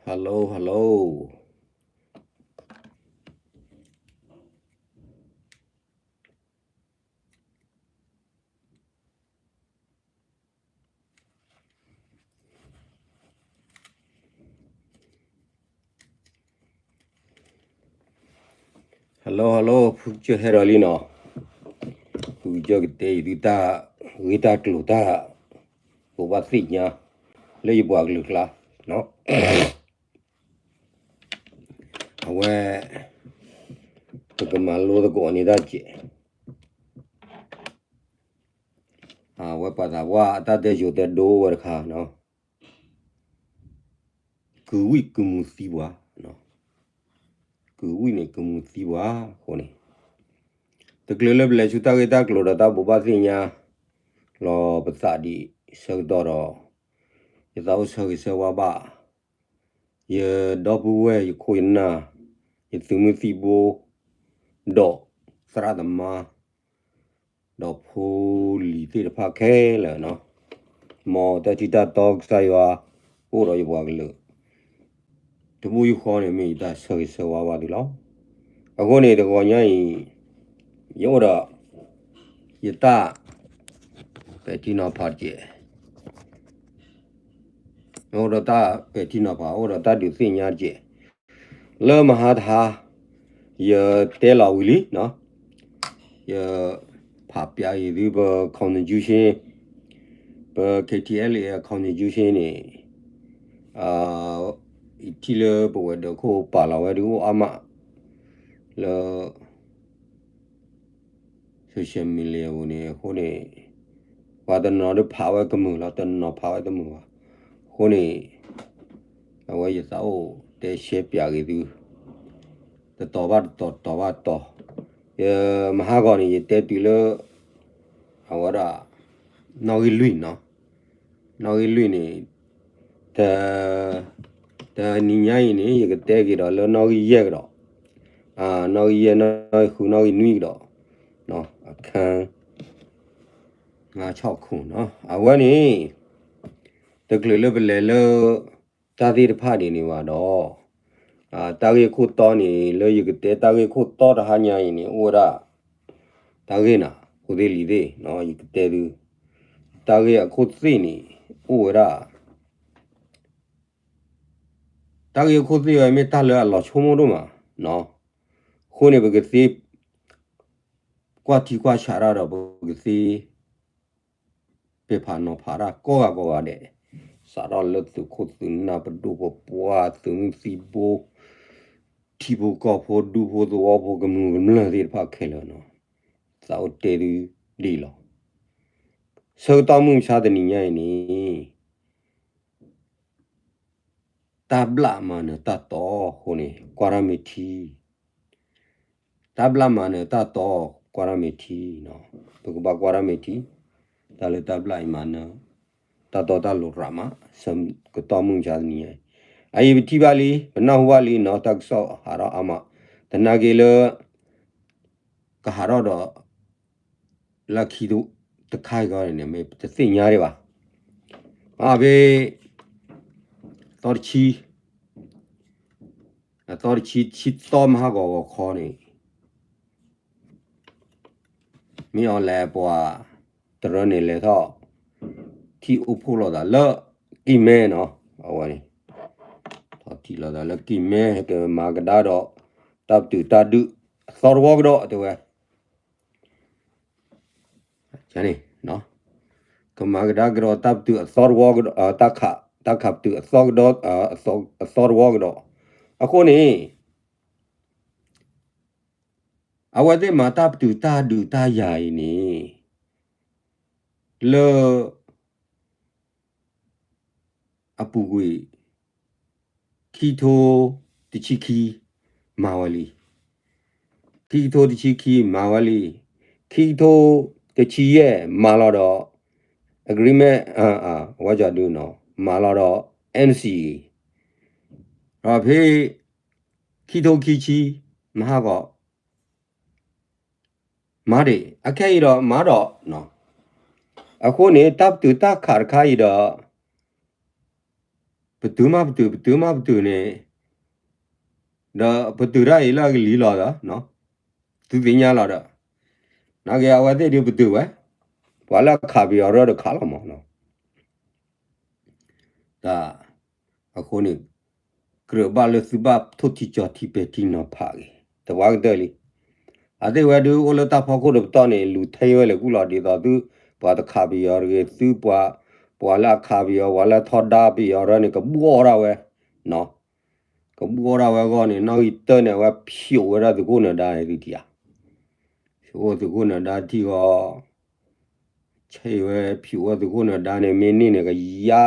Hello, hello. Hello, hello, ဖုကစၢၢ်ဟဲဒီးလံနီၤ, ဖုကစၢၢ်ကတဲယၤသုတၢ်ဂ့ၢ်တၢ်ကျိၤတၢ် ဘိးဘၣ်သ့ၣ်ညါ လၢယပှၤကလုာ်ကျါနီၤ, အဝဲ ပကမၤလိသကိးန့ၢ်တၢ်စဲး, အဝဲပှၤသးပှၢ်အတၢ်တဲစိၤတဲဒိဝဲတခါနီၤ, ကုၢ်ဝံၣ်ကုၢ်မူၤသံပှၤ, ကုၢ်ဝံၣ်န့ၣ်ကုၢ်မူၤသံပှၤအဃိန့ၣ်, တချုးလၢပလဲၤဆူတၢ်ဂ့ၢ်တၢ်ကျိၤဒီးတၢ်ဘိးဘၣ်သ့ၣ်ညါ လီၤပသးဒံးဆၢကတီၢ်ဒီး ယသးအိၣ်ဆၢဂ့ၤဆၢဝါဘၣ် ယဒီပုၢ်ဝဲၢ် ယခိၣ်ယနၢ် ယသုးမုၢ်သံၣ်ဘိ ဒီးသရၣ်သမါ ဒီးဖိလံၤသ့ၣ်တဖၣ်ခဲလၢာ်နီၤ, မ်တၢ်ထံၣ်တၢ်တီကစၢ်ယွၤ အိၣ်ဒီးယပှၤကလုာ် တဘိယူၢ်ဃီန့ၣ် မ့ၢ်ယတၢ်ဆၢဂ့ၤဆၢဝါဘၣ်သုလီၤ. အဃိန့ၣ် တဂီၤညါအံၤ ယအိၣ်ဒီး ယတၢ်ပဲာ်ထံနီၤဖးတက့ၢ်, အိၣ်ဒီးတၢ်ပဲာ်ထံနီၤဖး အိၣ်ဒီးတၢ်ဒုးသ့ၣ်ညါတက့ၢ်, လၢမဟါတဟါ ယတဲလီၤဝံၤလံနီၤ, ယဖးပျးအံၤသုပ constitution ပ K T L A constitution န့ၣ် ယထံၣ်လၢပဝဲၤဒၢးခိၣ်ပာ်လီၤဝဲဒုးအိၣ်အါမး လၢ social media ပူၤန့ၣ် အဃိန့ၣ် ပှၤတနီၤဒုးဖးဝဲကမုာ်လီၤ, တနီၤဖးဝဲတမုာ်ဘၣ်. အဃိန့ၣ် အဝဲယသးအိၣ်တဲရှဲပျးက့ၤသု တတီၤဘၣ်တတီၤ တတီၤဘၣ်တတီၤ, ယမဟါဂီၤန့ၣ် ယတဲတုၤလၢ အဝဲဒၣ် နီၣ်ဂံၢ်လွံၢ်နီၤ, နီၣ်ဂံၢ်လွံၢ်န့ၣ် တ တနံၤညါအံၤန့ၣ် ယကတဲက့ၤဒီးလၢနီၣ်ဂံၢ်ယဲၢ်ကဒီး, နီၣ်ဂံၢ်ယဲၢ် နီၣ်ဂံၢ်ဃု နီၣ်ဂံၢ်နွံကဒီး, အခန်း ငါးဆယ့်ခုနစ်နီၤ, အဝဲန့ၣ် တချုးလၢပလဲၤလၢ တၢ်သ့ၣ်တဖၣ်ဒ်န့ၣ်ဘၣ်ဒီး တၢ်ဂ့ၢ်ခိၣ်တီန့ၣ် လၢယကတဲတၢ်ဂ့ၢ်ခိၣ်တီတဟါညါအံၤန့ၣ် အိၣ်ဝဲဒၣ် တၢ်ဂ့ၢ်နၤ ဖိသ့ၣ်လံၤသ့ၣ်နီၤ ယကတဲသု တၢ်ဂ့ၢ်အခိၣ်သ့ၣ်န့ၣ် အိၣ်ဝဲဒၣ် တၢ်ဂ့ၢ်အခိၣ်သ့ၣ်ဝဲမ့ၢ်တၢ်လၢအလီၤဆိကမိၣ်ဒိၣ်မးနီၤ, အဃိန့ၣ် ပကသ့ ကွၢ်ထံကွၢ်ဆးတၢ်ဒီး ပကသ့ ပဲာ်ဖးနီၤဖးတၢ်ကိးဂၤကိးဂၤဒဲး, စးထီၣ်လၢသုးခိၣ်သုးနၢ် ပဒိၣ်ပပှၢ် သုးမုၢ်သံၣ်ဘိ ထံဖိကီၢ်ဖိ ဒူဖိသဝီဖိ ကမျၢၢ်ကမျၢၢ်သ့ၣ်တဖၣ်ခဲလၢာ်နီၤ, သးအိၣ်တဲသုဒ်အံၤလီၤ. ဆၢကတီၢ်မုၢ်မဆါတနံၤညါအံၤန့ၣ် တၢ်ဘျၣ်မၤနၢၤတၢ်တီအဃိန့ၣ် ကွၢ်တၢ်မ့ၢ်ထံ, တၢ်ဘျၣ်မၤနၢၤတၢ်တီ ကွၢ်တၢ်မ့ၢ်ထံနီၤ, ပကဘၣ်ကွၢ်တၢ်မ့ၢ်ထံ, တၢ်လၢတၢ်ဘျၣ်အံၤမၤနၢၤ တၢ်တီတၢ်လိၤရးမး ဆၢကတီၢ်မုၢ်မဆါတနံၤညါအံၤ, အအံၤပထံၣ်ဘၣ်လံ ပနၢ်ဟူဘၣ်လံနီၤ, တၢ်ကစီၣ်ဟးထီၣ်အါမး, သနာ်က့လၢ ကဟးထီၣ်ဒီး လၢခံတခါအံၤဂီၢ်န့ၣ် မ့ၢ်တသ့ၣ်ညါဒံးဘၣ်. အဖဲ သီတဆံ အသီတဆံ ဆံသီမဟါဂီၤဂီၤခီန့ၣ် မ့ၢ်အီၤလဲၤပှၤတရၢန့ၣ်လဲၤထီၣ် ထံၣ်အိၣ်ဖှိၣ်လိာ်သးလၢကံၢ်မဲနီၤ, အဝဲန့ၣ် ထီၣ်ထံၣ်လိာ်သးလၢကံၢ်မဲ ကမၤကဒါဒီး တၢ်ပတုာ်တၢ်ဒုးအသီတဝီကဒီးတဲဝဲ န့ၣ် ကမၤကဒါကဒီးတၢ်ပတုာ်အသီတဝီကဒီး, တၢ်ခး, တၢ်ခးပတုာ်အသီကဒီး, အသီတဝီကဒီး, အဃိန့ၣ် အဝဲသ့ၣ်မၤတၢ်ပတုာ်တၢ်ဒုးတၢ်ယၤအံၤန့ၣ် လၢ အပူၤကွံာ် ခံကထိတဆံခံ မၤဝဲလံ. ခံကထိတဆံခံ မၤဝဲလံ. ခံကထိတဆံယဲၢ် မၤလီၤဒီး agreement အဝဲကဒုနီၤ မၤလီၤဒီး N C A ဒီးဖဲ ခံကထိခံဆံ မဟါဂီၤ မၤဒံး အခဲအံၤဒီးမၤဒီး အဃိန့ၣ် တၢ်ပတုာ်တၢ်ခးတခါအံၤဒီး ပတုာ်မးပတုာ် ပတုာ်မးပတုာ်န့ၣ်, ဒီးပတုာ်တၢ်အံၤလၢအကလံၤလီၤဒီး, သုသ့ၣ်ညါလီၤဒီး, နာ်က့အဝဲသ့ၣ်ဒုးပတုာ်ဝဲ, ပှၤလၢအခးပယီၤရၢဒီးခးလီၤမးနီၤ. တၢ်, အဃိန့ၣ်, ကြၢးဘၣ်လၢသုဘၣ်ထိၣ်ထံကၠီၤထံပဲာ်ထံနီၤဖးဂ့ၤ, တဝါကတၢၢ်လံ. အသ့ၣ်ဝဲဒုးအိၣ်လၢတၢ်ဖီခိၣ်တပတီၢ်န့ၣ် လူၤထဲဝဲလၢကူၣ်လီၤဒ်သိးသု, ပှၤတခးပယီၤတဂ့ၤ သုပှၤ, ပှၤလၢအခးပယီၤ ပှၤလၢထီဒါပယီၤရၢန့ၣ် ကဘှီၣ်ဒၣ်ဝဲ, ကဘှီၣ်ဒၣ်ဝဲအဂီၢ်န့ၣ် နီၣ်ဂံၢ်တၢန့ၣ် အဝဲဖျိးဝဲဒၣ်သုးခိၣ်နၢၤဒါန့ၣ်သုထံၣ်ဧါ, ဖျိးသုးခိၣ်နၢၤဒါထံၣ်ဂီၢ် ဆဲးဝဲဖျိးဝဲသုးခိၣ်နၢၤဒါန့ၣ် မ့ၢ်န့ၢ်န့ၣ် ကယါ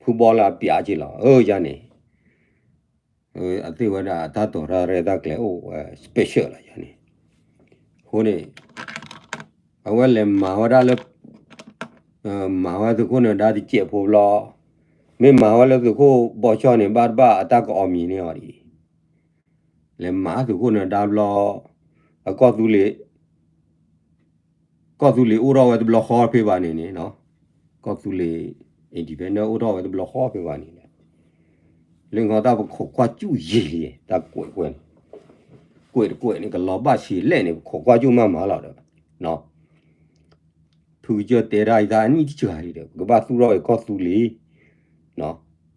ဖုဘီလၢအပျးက့ၤလီၤ အၢယါန့ၣ်, အသ့ၣ်ဝဲဒၣ်တၢ်တိာ်တၢ်ရဲၣ်တၢ်ကျဲၤအိၣ်ဝဲ special လီၤယါန့ၣ်, အဃိန့ၣ်, အဝဲလဲၤမၤဝဲဒၣ်လၢ မၤဝဲသုးခိၣ်နၢၤဒါတစဲးဖိဘျီ, မ့ၢ်မၤဝဲလၢသုးခိၣ်ဘီကၠီန့ၣ် ဘၣ်တဘၣ်အတၢ်ကအီၣ်မံၤန့ၢ်အီၤဒ်အံၤ, လဲၤမၤသုးခိၣ်နၢၤဒါဘျီ, အကီၢ်သူလ့ၤ, ကီၢ်သူလ့ၤအိၣ်ထီၣ်ဝဲတဘျီဃီဖဲဘၣ်န့ၣ်န့ၣ်, ကီၢ်သူလ့ၤ independent အိၣ်ထီၣ်ဝဲတဘျီဃီဖဲဘၣ်န့ၣ်လဲၣ်, လၢငီတၢ်ပခိးကွၢ်စူၣ်ယံာ်လံ တၢ်ကွဲးကွဲးန့ၣ်, ကွဲးတကွဲးန့ၣ် ကလီၤဘၣ်ဆံးလဲၣ်န့ၣ် ပခိးကွၢ်စူၣ်မးမးလီၤဒီး ဖုကစၢၢ်တဲဒၣ်အံၤတၢ်အနံၣ်တစှၤလံဒီး ပကဘၣ်သူၣ်ထီၣ်က့ၤကီၢ်သူလ့ၤ, က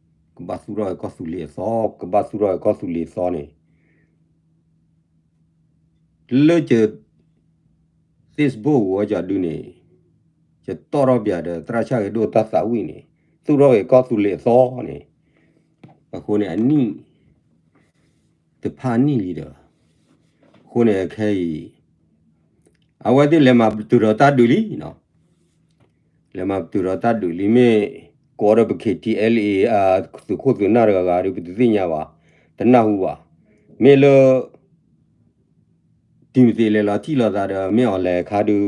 ဘၣ်သူၣ်ထီၣ်က့ၤကီၢ်သူလ့ၤအသီ, ကဘၣ်သူၣ်ထီၣ်က့ၤကီၢ်သူလ့ၤအသီန့ၣ်, လၢက Facebook ဝဲကၠီဒုန့ၣ်, ယတီၣ်ထီၣ်ပၠးဒီးသရၣ်ဆၣ်ဂ့ၤဒိၣ်တၢ်သးဝံၣ်န့ၣ်, သူၣ်ထီၣ်က့ၤကီၢ်သူလ့ၤအသီန့ၣ်, အဃိန့ၣ်အနံၣ် တဖၣ်နံၣ်လံဒီး, အဃိန့ၣ်အခဲအံၤ, အဝဲသ့ၣ်လဲၤမၤပတုာ်ဒီးတၢ်ဒုးလံနီၤ, လဲၤမၤပတုာ်ဒီးတၢ်ဒုးလံ မ့ၢ်ကိးဒီးပ KTLA သုးခိၣ်သုးနၢ်တဂၤဂၤဒီး ပတသ့ၣ်ညါဘၣ်, တနၢ်ဟူဘၣ်, မ့ၢ်လၢ တံၤမသ့းလဲၤလီၤထံၣ်လိာ်သးဒီး မ့ၢ်အီၤလဲၤအခါဒုး,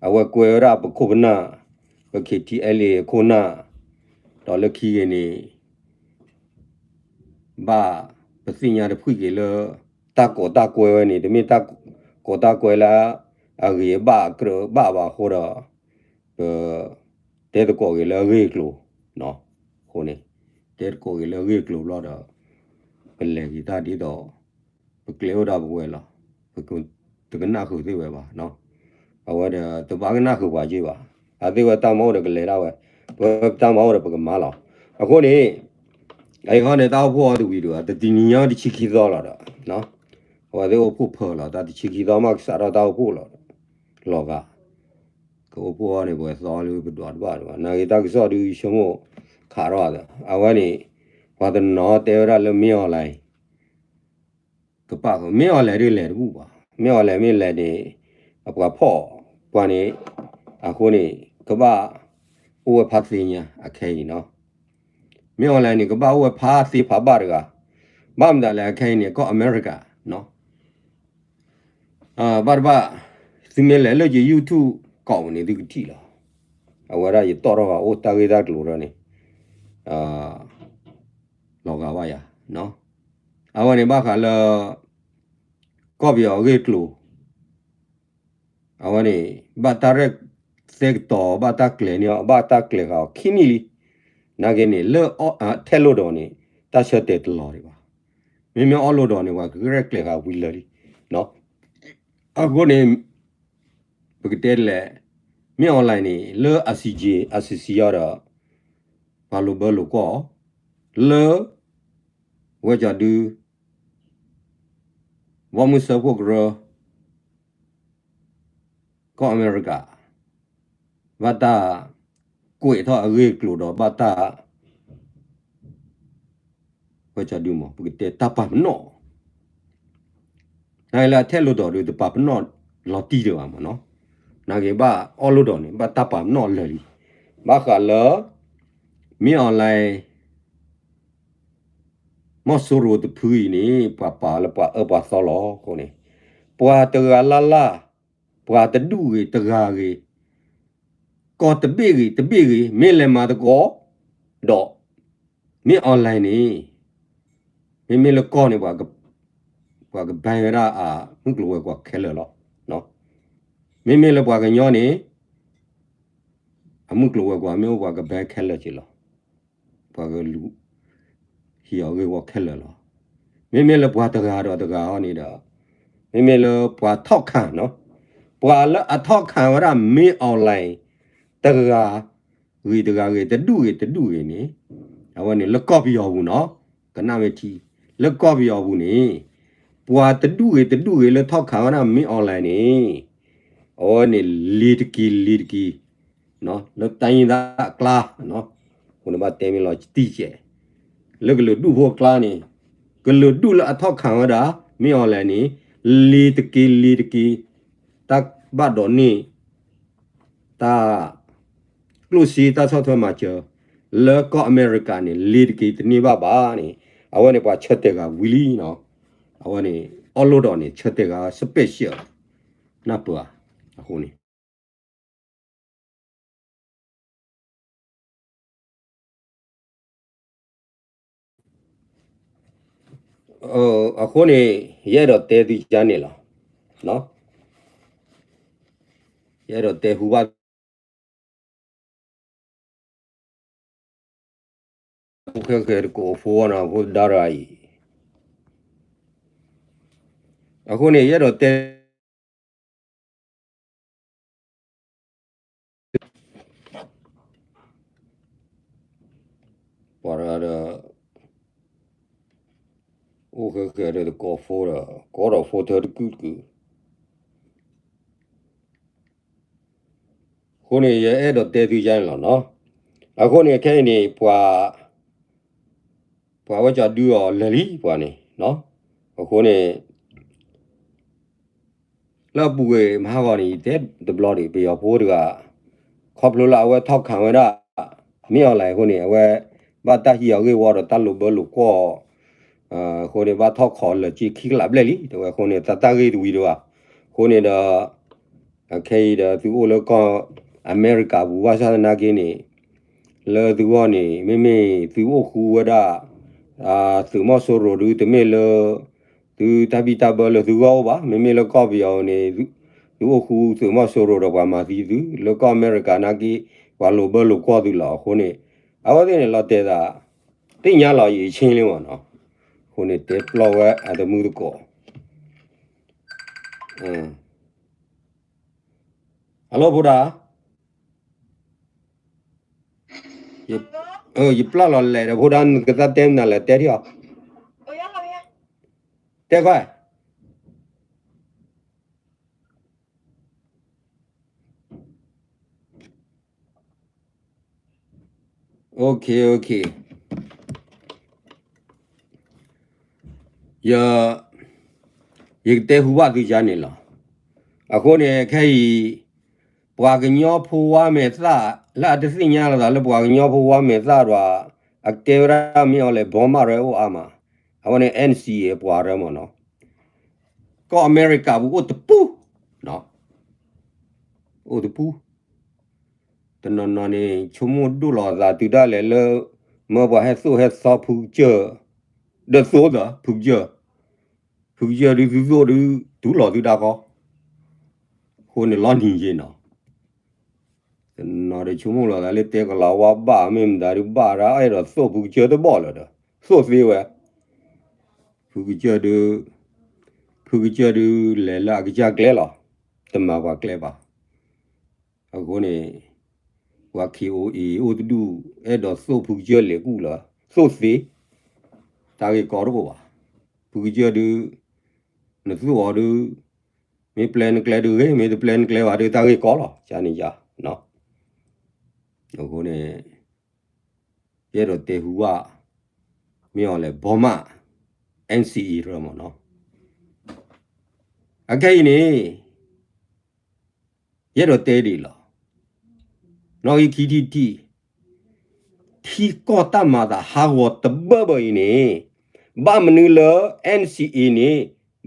အဝဲကွဲဝဲဒၣ်ပခိၣ်ပနၢ်, ပ KTLA အခိၣ်နၢ်, ဒီးလၢခံဂ့ၤန့ၣ် ဘၣ်ပသ့ၣ်ညါတဖှံၣ်က့ၤလၢ တၢ်ကိးတၢ်ကွဲဝဲန့ၣ် တမ့ၢ်တၢ်ကိးတၢ်ကွဲလၢ အဂ့ၤအဘၣ်အကြၢးဘၣ်ဘၣ်အဃိဒီး, ပ တဲသကိးက့ၤလၢအဂ့ၢ်အကျိၤ, အဃိန့ၣ်, တဲသကိးက့ၤလၢအဂ့ၢ်အကျိၤဘျီဒီး, ပလဲၤက့ၤတၢ်ဒ်သိး ပကျဲအိၣ်ဒၣ်ပဝဲလီၤ, ပတကနၣ်ဃုာ်သ့ၣ်ဝဲဘၣ်, အဝဲဒီးတဘၣ်ကနၣ်ဃုာ်ပှၤက့ဘၣ်, အသ့ၣ်ဝဲတၢ်မၤအိၣ်ဒီးကလဲၤဒၣ်ဝဲ, ပတၢ်မၤအိၣ်ဒီးပကမၤလီၤ, အဃိန့ၣ်, အအံၤဟီန့ၣ် တၢ်အိၣ်ဖှိၣ်အီၤတဝံၤဒံးဘၣ် တတံၤနံၤညါတဆံခံသီလီၤဒီး, အဝဲသ့ၣ်အိၣ်ဖှိၣ်ဖၢလီၤ တၢ်တဆံခံသီမးကစးထီၣ်တၢ်အိၣ်ဖှိၣ်လီၤ, လီၤဂာ် ကအိၣ်ဖှိၣ်အီၤန့ၣ် ပှဲၤသီလၢပဒွးတဘၣ်ဒံးဘၣ် နာ်က့တၢ်ကစီၣ်ဒုးဆိကမိၣ်ခးထီၣ်သး အဝဲန့ၣ်, ပှၤတနီၤတဲဝဲဒၣ်လၢမ့ၢ်အီၤလဲၣ် ကပာ်ဃုာ် မ့ၢ်အီၤလဲၣ်ဒုးလဲၤတဘူၣ်ဘၣ် မ့ၢ်အီၤလဲၣ်မ့ၢ်လဲၤန့ၣ်, အပှၤဖီၣ်ပှၤန့ၣ်, အဃိန့ၣ်, ကဘၣ်အိၣ်ဝဲဖးသ့ၣ်ညါအခဲအံၤနီၤ, မ့ၢ်အီၤလဲၣ်န့ၣ် ကဘၣ်အိၣ်ဝဲဖးသ့ၣ်ဖးဘၣ်တဂၤ, ဘၣ်မတၤလဲၣ်အခဲအံၤန့ၣ် ကီၢ်အမဲရကၤ ဘၣ်တဘၣ်, သုမ့ၢ်လဲၤလၢယ YouTube ကီးန့ၣ် သုကထံၣ်လီၤ, အဝဲဒၣ်ယတီၣ်ထီၣ်ဘၣ်အိၣ်တၢ်ဂ့ၢ်တၢ်ကျိၤဒီးန့ၣ်, လီၤဂာ်ဘၣ်ယၤ, အဝဲန့ၣ်ဘၣ်ဃးလၢ ကီၢ်ပယီၤအဂ့ၢ်အကျိၤ, အဝဲန့ၣ် ဘၣ်တၢ်ရဲၣ်သဲကတီၤ ဘၣ်တၢ်ကျဲၤန့ၢ်အီၤ ဘၣ်တၢ်ကျဲၤဃာ်အီၤခံနံၣ်လံ, နာ်က့န့ၣ် လၢထဲလိၣ်ဒီးန့ၣ် တၢ်ဆၢတဲာ်တလီၤဒံးဘၣ်, မ့မ့ၢ်အီၣ်လိၣ်ဒီးန့ၣ် ပှၤကရဲၣ်ကျဲၤဃာ်ဝံၤလၢာ်လံ, အဃိန့ၣ် ပကတဲလဲၣ်, မ့ၢ်အီၤလဲၣ်န့ၣ် လၢ ICJ ICC အီၤဒီး, ပှၤလိာ်ဘၢလိာ်ကွီၢ်အီၤ, လၢ ဝဲကၠီဒု ဘီမုၢ်စၢဖှိၣ်ကရၢ ကီၢ်အမဲရကၤ, ဘၣ်တၢ်ကွဲးထီၣ်အဂ့ၢ်အကျိၤဒီးဘၣ်တၢ် ဝဲကၠီဒုမး ပကတဲတၢ်ပာ်ပနီၣ်, နာ်က့လၢအထဲလိၣ်ဒီးဒုးတပာ်ပနီၣ်လီၤတံၢ်ဒံးဘၣ်မးနီၤ, နာ်က့ဘၣ်အီၣ်လိၣ်ဒီးန့ၣ် ဘၣ်တၢ်ပာ်ပနီၣ်လၢာ်လံ, ဘၣ်ဃးလၢ မ့ၢ်အီၤလဲၣ် မီၢ်စိရိၤတဖုအံၤန့ၣ် ပှၤပာ်လၢပှၤအၢပှၤသီလီၤအဃိန့ၣ်, ပှၤတဂၤလၢ်လၢ်, ပှၤတဒူၣ်ဂ့ၤတဂၤဂ့ၤ, ကီၢ်တဘ့ၣ်ဂ့ၤတဘ့ၣ်ဂ့ၤ မ့ၢ်လဲၤမၤသကိးဒီး မ့ၢ်အီၤလဲၣ်န့ၣ်, မ့မ့ၢ်လၢကီၢ်န့ၣ် ပှၤက ပှၤကဘဲဝဲဒၣ်အမုၢ်ကျိၤဝဲၤကွာ်ခဲလၢာ်လီၤ. မ့မ့ၢ်လၢပှၤကညီန့ၣ် အမုၢ်ကျိၤဝဲၤကွာ်မ့ၢ်အိၣ်ပှၤကဘဲခဲလၢာ်က့ၤလီၤ. ပှၤကလူၤ ဟ့ၣ်အီၤဂ့ၢ်ဝီခဲလၢာ်လီၤ. မ့မ့ၢ်လၢပှၤတဂၤဒီးတဂၤအံၤန့ၣ်ဒီး မ့မ့ၢ်လၢပှၤထီၣ်ခၣ်နီၤ, ပှၤလၢအထီၣ်ခၣ်ဝဲဒၣ် မင်းအောင်လှိုင် တဂၤဂ့ၤတဂၤဂ့ၤ တဒူၣ်ဂ့ၤတဒူၣ်ဂ့ၤန့ၣ်, အဝဲန့ၣ်လၢကီၢ်ပယီၤပူၤနီၤ, ကနၣ်မ့ၢ်ထံ, လၢကီၢ်ပယီၤပူၤန့ၣ် ပှၤတဒူၣ်ဂ့ၤတဒူၣ်ဂ့ၤလၢထီၣ်ခၣ်ဝဲဒၣ် မင်းအောင်လှိုင် န့ၣ် အဝဲန့ၣ် လ့ၤတက့ၤလ့ၤတက့ၤ လၢတိုင်းရင်းသားအကျါ, အဃိန့ၣ်ဘၣ်တဲမ့ၢ်လီၤတံၢ်ကဲး, လၢကလုာ်ဒူၣ်ဖိအကျါန့ၣ်, ကလုာ်ဒူၣ်လၢအထီၣ်ခၣ်ဝဲဒၣ် မင်းအောင်လှိုင် န့ၣ် လ့ၤတက့ၤလ့ၤတက့ၤ, တၢ်ဘၣ်ဒိးန့ၢ် တၢ် ကျိၣ်စ့တၢ်ဆီၣ်ထွဲမၤစၢၤ လၢကီၢ်အမဲရကၤန့ၣ် လ့ၤတက့ၤတန့ၢ်ဘၣ်ဘၣ်န့ၣ်, အဝဲန့ၣ်ပှၤဆၢတဲာ်ဂၤဝံၤလံနီၤ, အဝဲန့ၣ် အီၣ်လိၣ်ဒီးန့ၣ်ဆၢတဲာ်ဂၤ special နၢ်ပၢၢ်ဧါ, အဃိန့ၣ် အဃိန့ၣ် ယအဲၣ်ဒိးတဲသုကါန့ၣ်လီၤ. ယအဲၣ်ဒိးတဲဟူဘၣ် အိၣ်ဃဲဃဲတကိးဖိနီၤ ဖိဒါရၤအံၤ, အဃိန့ၣ် ယအဲၣ်ဒိးတဲ ပှၤတဂၤဒီး အိၣ်ဃဲဃဲဒီးတကိးဖိဒီး ကိးဒီးဖိထၢတကုာ်တကုာ်, အဃိန့ၣ် ယအဲၣ်ဒိးတဲသုကါန့ၣ်လီၤနီၤ. အဃိန့ၣ် ခဲအံၤန့ၣ် ပှၤ ပှၤဝဲကၠီဒုအီၤလၢာ်လံ ပှၤန့ၣ်, အဃိန့ၣ် လၢအပူၤကွံာ်မဟါဂီၤန့ၣ် ယတဲတဘျီဒံး ပယီၤဖိတဂၤ ခီဖျိလၢအဝဲထီၣ်ခးဝဲဒၣ် မင်းအောင်လှိုင် အဃိန့ၣ် အဝဲ ဘၣ်တၢ်ဟံးအီၤဂ့ၢ်ဝီဒီးတၢ်လိာ်ဘၢလိာ်ကွီၢ် အဃိန့ၣ် ဘၣ်ထီၣ်ခးလၢာ်က့ခံကလးဘျဲၣ်လံ တဲဝဲအဃိန့ၣ် တၢ်တၢ်ဂ့ၢ်တဝံၤတဘၣ်, အဃိန့ၣ်ဒီး အခဲအံၤဒီး သုအိၣ်လၢကီၢ် အမဲရကၤပူၤ ဘၣ်ဆၣ်သနာ်က့န့ၣ် လၢသုဂီၢ်န့ၣ် မ့မ့ၢ်သုအိၣ်ဃူဝဲဒၣ် သုးမီၤစိရိၤဒု တမ့ၢ်လၢ သုတၢ်ဘံၣ်တၢ်ဘၢလၢသုဂီၢ်အိၣ်ဘၣ်, မ့မ့ၢ်လၢကီၢ်ပယီၤန့ၣ် သုအိၣ်ဃူသုးမီၤစိရိၤဒီးပှၤမၤသံသု, လၢကီၢ်အမဲရကၤနာ်က့ ပှၤလိာ်ဘၢလိာ်ကွီၢ်သုလီၤ. အဃိန့ၣ် အဝဲသ့ၣ်န့ၣ်လီၤတဲာ်သး သ့ၣ်ညါလီၤယံာ်ဆ့လံမ့ၢ်နီၤ, အဃိန့ၣ်တဲပျီဝဲအတမုၢ်တကိး Hello ဖိဒါ, ယပျၢ်လီၤလဲၤဒီးဖိဒါ နကသးတဲမနုၤလဲၣ် တဲထံၣ်အီၤ, တဲခွါ OK OK, ယ ယကတဲဟူဘၣ်သုကါန့ၣ်လီၤ. အဃိန့ၣ် ခဲအံၤ ပှၤကညီဖိဝါမဲာ်သၣ် လၢအတသ့ၣ်ညါလီၤသးလၢပှၤကညီဖိဝါမဲာ်သၣ်ဒီး အကဲဝဲဒၣ်မ့ၢ်အီၤလဲၣ် ဘီမၣ်ရၢအိၣ်အါမး, အဝဲန့ၣ် NCA ပှၤရၢမ့ၢ်နီၤ, ကီၢ်အမဲရကၤပူၤအိၣ်တပူၤ, အိၣ်တပူၤ တနီၤနီၤန့ၣ် ဆိကမိၣ်ဒိၣ်လီၤသးတုၤဒၣ်လဲာ်လၢ မၢပှၤဟဲသိၣ်ဟဲသီဖုကစၢၢ် ဒီးသိၣ်သးဖုကစၢၢ်, ဖုကစၢၢ်ဒုးသုသိၣ်ဒုး တူၢ်လိာ်သုတၢ်ဃီ, အဃိန့ၣ်လီၤနံၤယ့ၢ်နီၤ, တနီၤဒီးဆိကမိၣ်လီၤသးလၢတဲကလီၤဝါဘၣ် မ့ၢ်မတၤဒုးဘၣ်ဒၣ် အဲၣ်ဒိးသိၣ်ဖုကစၢၢ်တဘီၣ်လၢၤဒီး သိၣ်သ့ဝဲ, ဖုကစၢၢ်ဒုး ဖုကစၢၢ်ဒုး လဲၤလၢအကစၢ်ကျဲလီၤ, တမၤပှၤကျဲဘၣ်. အဃိန့ၣ် ပှၤ K O A အိၣ်တဒူၣ် အဲၣ်ဒိးသိၣ်ဖုကစၢၢ်လဲၤကူၣ်လီၤ, သိၣ်သ့, တၢ်ဂ့ၢ်ကီတအိၣ်ဘၣ်. ဖုကစၢၢ်ဒုး နသိၣ်အီၤဒုး မ့ၢ်ပျဲနကျဲဒုးဂ့ၤ, မ့ၢ်တပျဲနကျဲဘၣ်ဒုး တၢ်ဂ့ၢ်ကီလီၤ, ကန့ၣ်ယါ. အဃိန့ၣ် ယအဲၣ်ဒိးတဲဟူဘၣ် မ့ၢ်အီၤလဲၣ် ဘီမၣ် NCA ရၢမ့ၢ်နီၤ. အခဲအံၤန့ၣ် ယအဲၣ်ဒိးတဲဒ်အံၤလီၤ. နီၣ်ဂံၢ်ခံထံၣ်တထံၣ်, ထံကီၢ်တၢ်မၤသးဟးဂီၤတဘၢဘၢအံၤန့ၣ် ဘၣ်မနုၤလၢ NCA န့ၣ်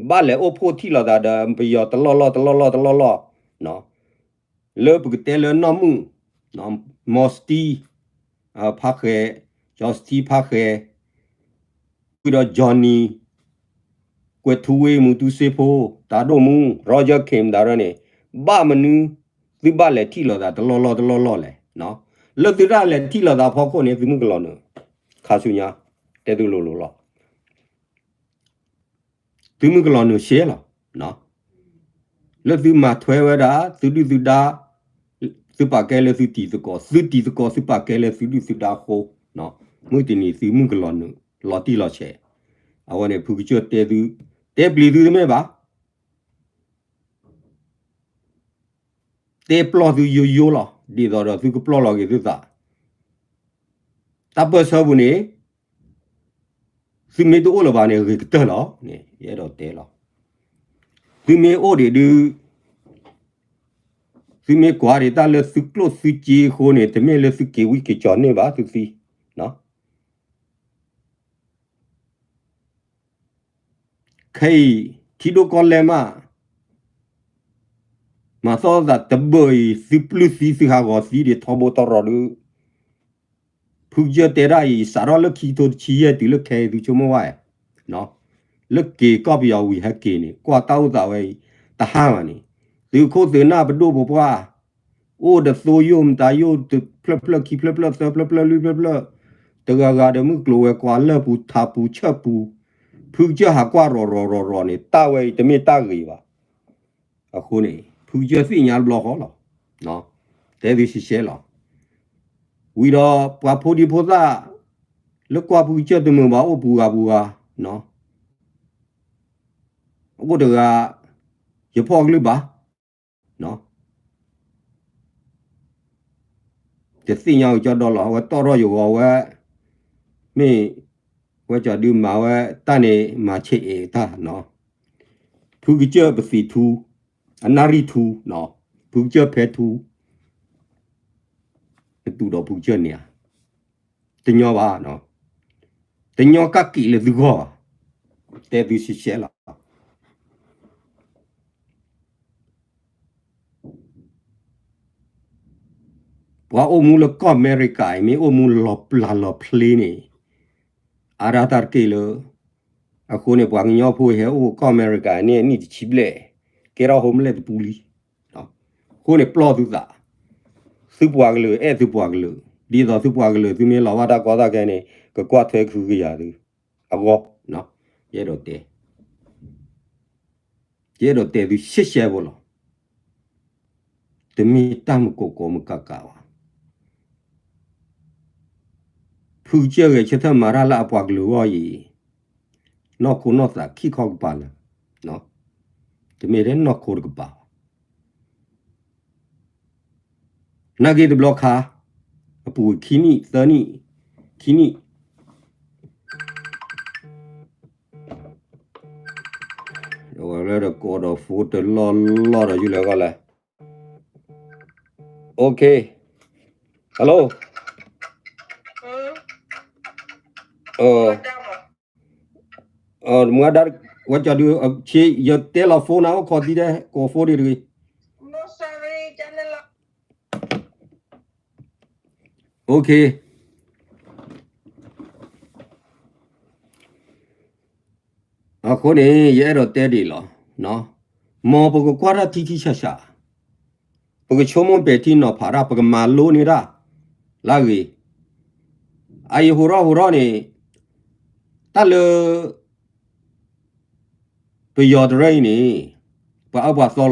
ဘၣ်လဲၤအိၣ်ဖှိၣ်ထံၣ်လိာ်သးဒီးပယီၤတလီၢ်လီၢ်တလီၢ်လီၢ်တလီၢ်လီၢ် လၢပကတဲလၢနီၢ်မုၣ် မီၤစတံ ဖါဃဲ, ကၠီစတံဖါဃဲ, ဝံၤဒီး Johnny ကွဲးထူဝ့ မူတူစ့ဖိ, တၢ်ဒိၣ်မူ Roger Khin တၢ်ရၢန့ၣ် ဘၣ်မနုၤ သုဘၣ်လဲၤထံၣ်လိာ်သးတလီၢ်လီၢ်တလီၢ်လီၢ်လဲၣ်. လၢသုတၢ်လဲၤထံၣ်လိာ်သးဖီခိၣ်န့ၣ် သုမုၢ်ကလီၤနုာ် ခါဆူညါ တဲသုလိၤလိၤလီၤ. သုမုၢ်ကလီၤနုာ်ရှဲလီၤ. လၢသုမၤထွဲဝဲဒၣ် သုဒုၣ်သုဒါ သုပာ်ကဲလၢသုတံၤသကိး, သုတံၤသကိးသုပာ်ကဲလၢသုဒုၣ်သုဒါအဃိ, မုၢ်တနံၤသုမုၢ်ကလီၤနုာ် လီၤတံၢ်လီၤဆဲး, အဝဲန့ၣ် ဖုကစၢၢ်တဲသု, တဲပျံၤသုတမ့ၢ်ဘၣ်. တဲပျီၢ်သုယိယိလီၤ, ဒ်သိးဒီးသုကပျီၢ်လီၤက့ၤသုသး. တၢ်ပၢၢ်ဆၢပူၤန့ၣ် သုမ့ၢ်တအိၣ်လၢၤဘၣ်န့ၣ် ဂ့ၤကတၢၢ်လီၤန့ၣ် ယအဲၣ်ဒိးတဲလီၤ. သုမ့ၢ်အိၣ်ဒံးဒုး, သုမ့ၢ်ကွၢ်ဒံးတၢ်လၢသုကျိၣ်သုစ့အဃိန့ၣ် တမ့ၢ်လၢသုက့ၤဝံက့ၤကၠီၤန့ၢ်ဘၣ်သုသံ. ခဲအံၤ ထံဒိၣ်ကီၢ်လဲၢ်မး မၤသီၣ်သးတဘၢၣ်အံၤ သုပျုၢ်သံသုဟးဂီၤသံဒံးထီဘိတရီၤဒုး, ဖုကစၢၢ်တဲဒၣ်အံၤ စးထီၣ်လၢခံကထိတဆံယဲၢ်တုၤလၢခဲအံၤသုဆိကမိၣ်ဝဲ, လၢက့ၤကီၢ်ပယီၤဝံၤဟဲက့ၤန့ၣ် ကွၢ်တၢ်အိၣ်သးဝဲအံၤ တဟါမးန့ၣ် သုးခိၣ်သုးနၢ်ပဒိၣ်ပပှၢ် အိၣ်ဒီးသိယိၣ်မတၤယိၣ် တဖျၢၣ်ဖျၢၣ်ခံဖျၢၣ်ဖျၢၣ်သၢဖျၢၣ်ဖျၢၣ်လွံၢ်ဖျၢၣ်ဖျၢၣ်, တဂၤဂၤဒီးမုၢ်ကျိၤဝဲၤကွာ်လၢၢ်ပူၤထးပူၤဆၢၣ်ပူၤ, ဖုကစၢၢ်ဟးကွၢ်ရီၤရီၤရီၤရီၤန့ၣ် တၢ်ဝဲအံၤတမ့ၢ်တၢ်ဂ့ၤဘၣ်. အဃိန့ၣ် ဖုကစၢၢ်သ့ၣ်ညါတဘျီဃီလီၤ. တဲသုရှဲရှဲလီၤ. ဝံၤဒီးပှၤဖိဒံဖိသၣ် လၢကွၢ်ဖုကစၢၢ်တမုာ်ဘၣ် အိၣ်ပူၤဂၤပူၤဂၤ, အိၣ်တဂၤ ယဖီၣ်ကလုၢ်ဘၣ် တသ့ၣ်ညါကကၠီဒီလီၤ အဝဲတီၣ်ထီၣ်ယဂီၤဝဲ, မ့ၢ်ဝဲကၠီဒုးမၤဝဲတၢ်န့ၣ် မၤဆဲးအဲၣ်တၢ်နီၤ, ဖုကစၢၢ်ပသံၣ်ထူ, အနၣ်ရံၣ်ထူ, ဖုကစၢၢ်ဖဲထူ, နတူၢ်ဒီးဖုကစၢၢ်န့ၣ်ဧါ, တညီဘၣ်, တညီကၣ်က့ၤလၢသုဂီၢ်ဘၣ်, တဲသုရှဲရှဲလီၤ. ပှၤအိၣ်မူလၢကီၢ်အမဲရကၤအံၤ မ့ၢ်အိၣ်မူလီၤပျၢ်လီၤဖျ့န့ၣ် အါဒၣ်တၢ်တက့ၢ်လၢ, အဃိန့ၣ် ပှၤကညီဖိဟဲအိၣ်ကီၢ်အမဲရကၤန့ၣ် အနံၣ်တဆံဘျဲၣ်, ကဲထီၣ် homeless တပူလံ. အဃိန့ၣ် ပျီၢ်သုသး, သုပှၤကလုာ်အဲၣ်သုပှၤကလုာ်, ဒ်သိးသုပှၤကလုာ် သုမ့ၢ်လီၤဘၣ်တၢ်ကီတၢ်ခဲန့ၣ် ကကွၢ်ထွဲကဟုကယာ်သု, အဂီၢ်, ယအဲၣ်ဒိးတဲ ယအဲၣ်ဒိးတဲသုရှဲရှဲဖိလီၤ. တမ့ၢ်တၢ်မုာ်ကိးကိးမုာ်ကးကးဘၣ်. ဖုကစၢၢ်ဂဲၤဆၢထၢၣ်မၤတၢ်လၢအပှၤကလုာ်အဂီၢ်အံၤ, နီၢ်ခိနီၢ်သးခံခီကပၤလၢာ်, တမ့ၢ်ထဲနီၢ်ခိတကပၤဘၣ်. နာ်က့တဘျီခါ, အပူၤခံနံၣ်, သၢနံၣ်, ခံနံၣ်, အဝဲလၢတကိးဒီး phone တလီၢ်လီၢ်ဒီး ယူၢ်လဲၤဂီၢ်လဲၣ်. OK, hello, မုၢ်ဒါ, ဝဲကၠီဒုး, ယတဲလီၤ phone နၤအိၣ်ခိးသံဒဲး ကိး phone ဒံးတဂ့ၤ. OK, အဃိန့ၣ် ယအဲၣ်ဒိးတဲဒ်အံၤလီၤ. မ်ပကကွၢ်တၢ်ထံထံဆးဆး, ပကဆိကမိၣ်ပဲာ်ထံနီၤဖးတၢ်, ပကမၤလိန့ၢ်တၢ်လၢအဂ့ၤ. အအံၤဟူးထီၣ်ဟူးထီၣ်န့ၣ်, တၢ်လၢ ပယီၤတရၢအံၤန့ၣ် ပှၤအၢပှၤသီလီၤ.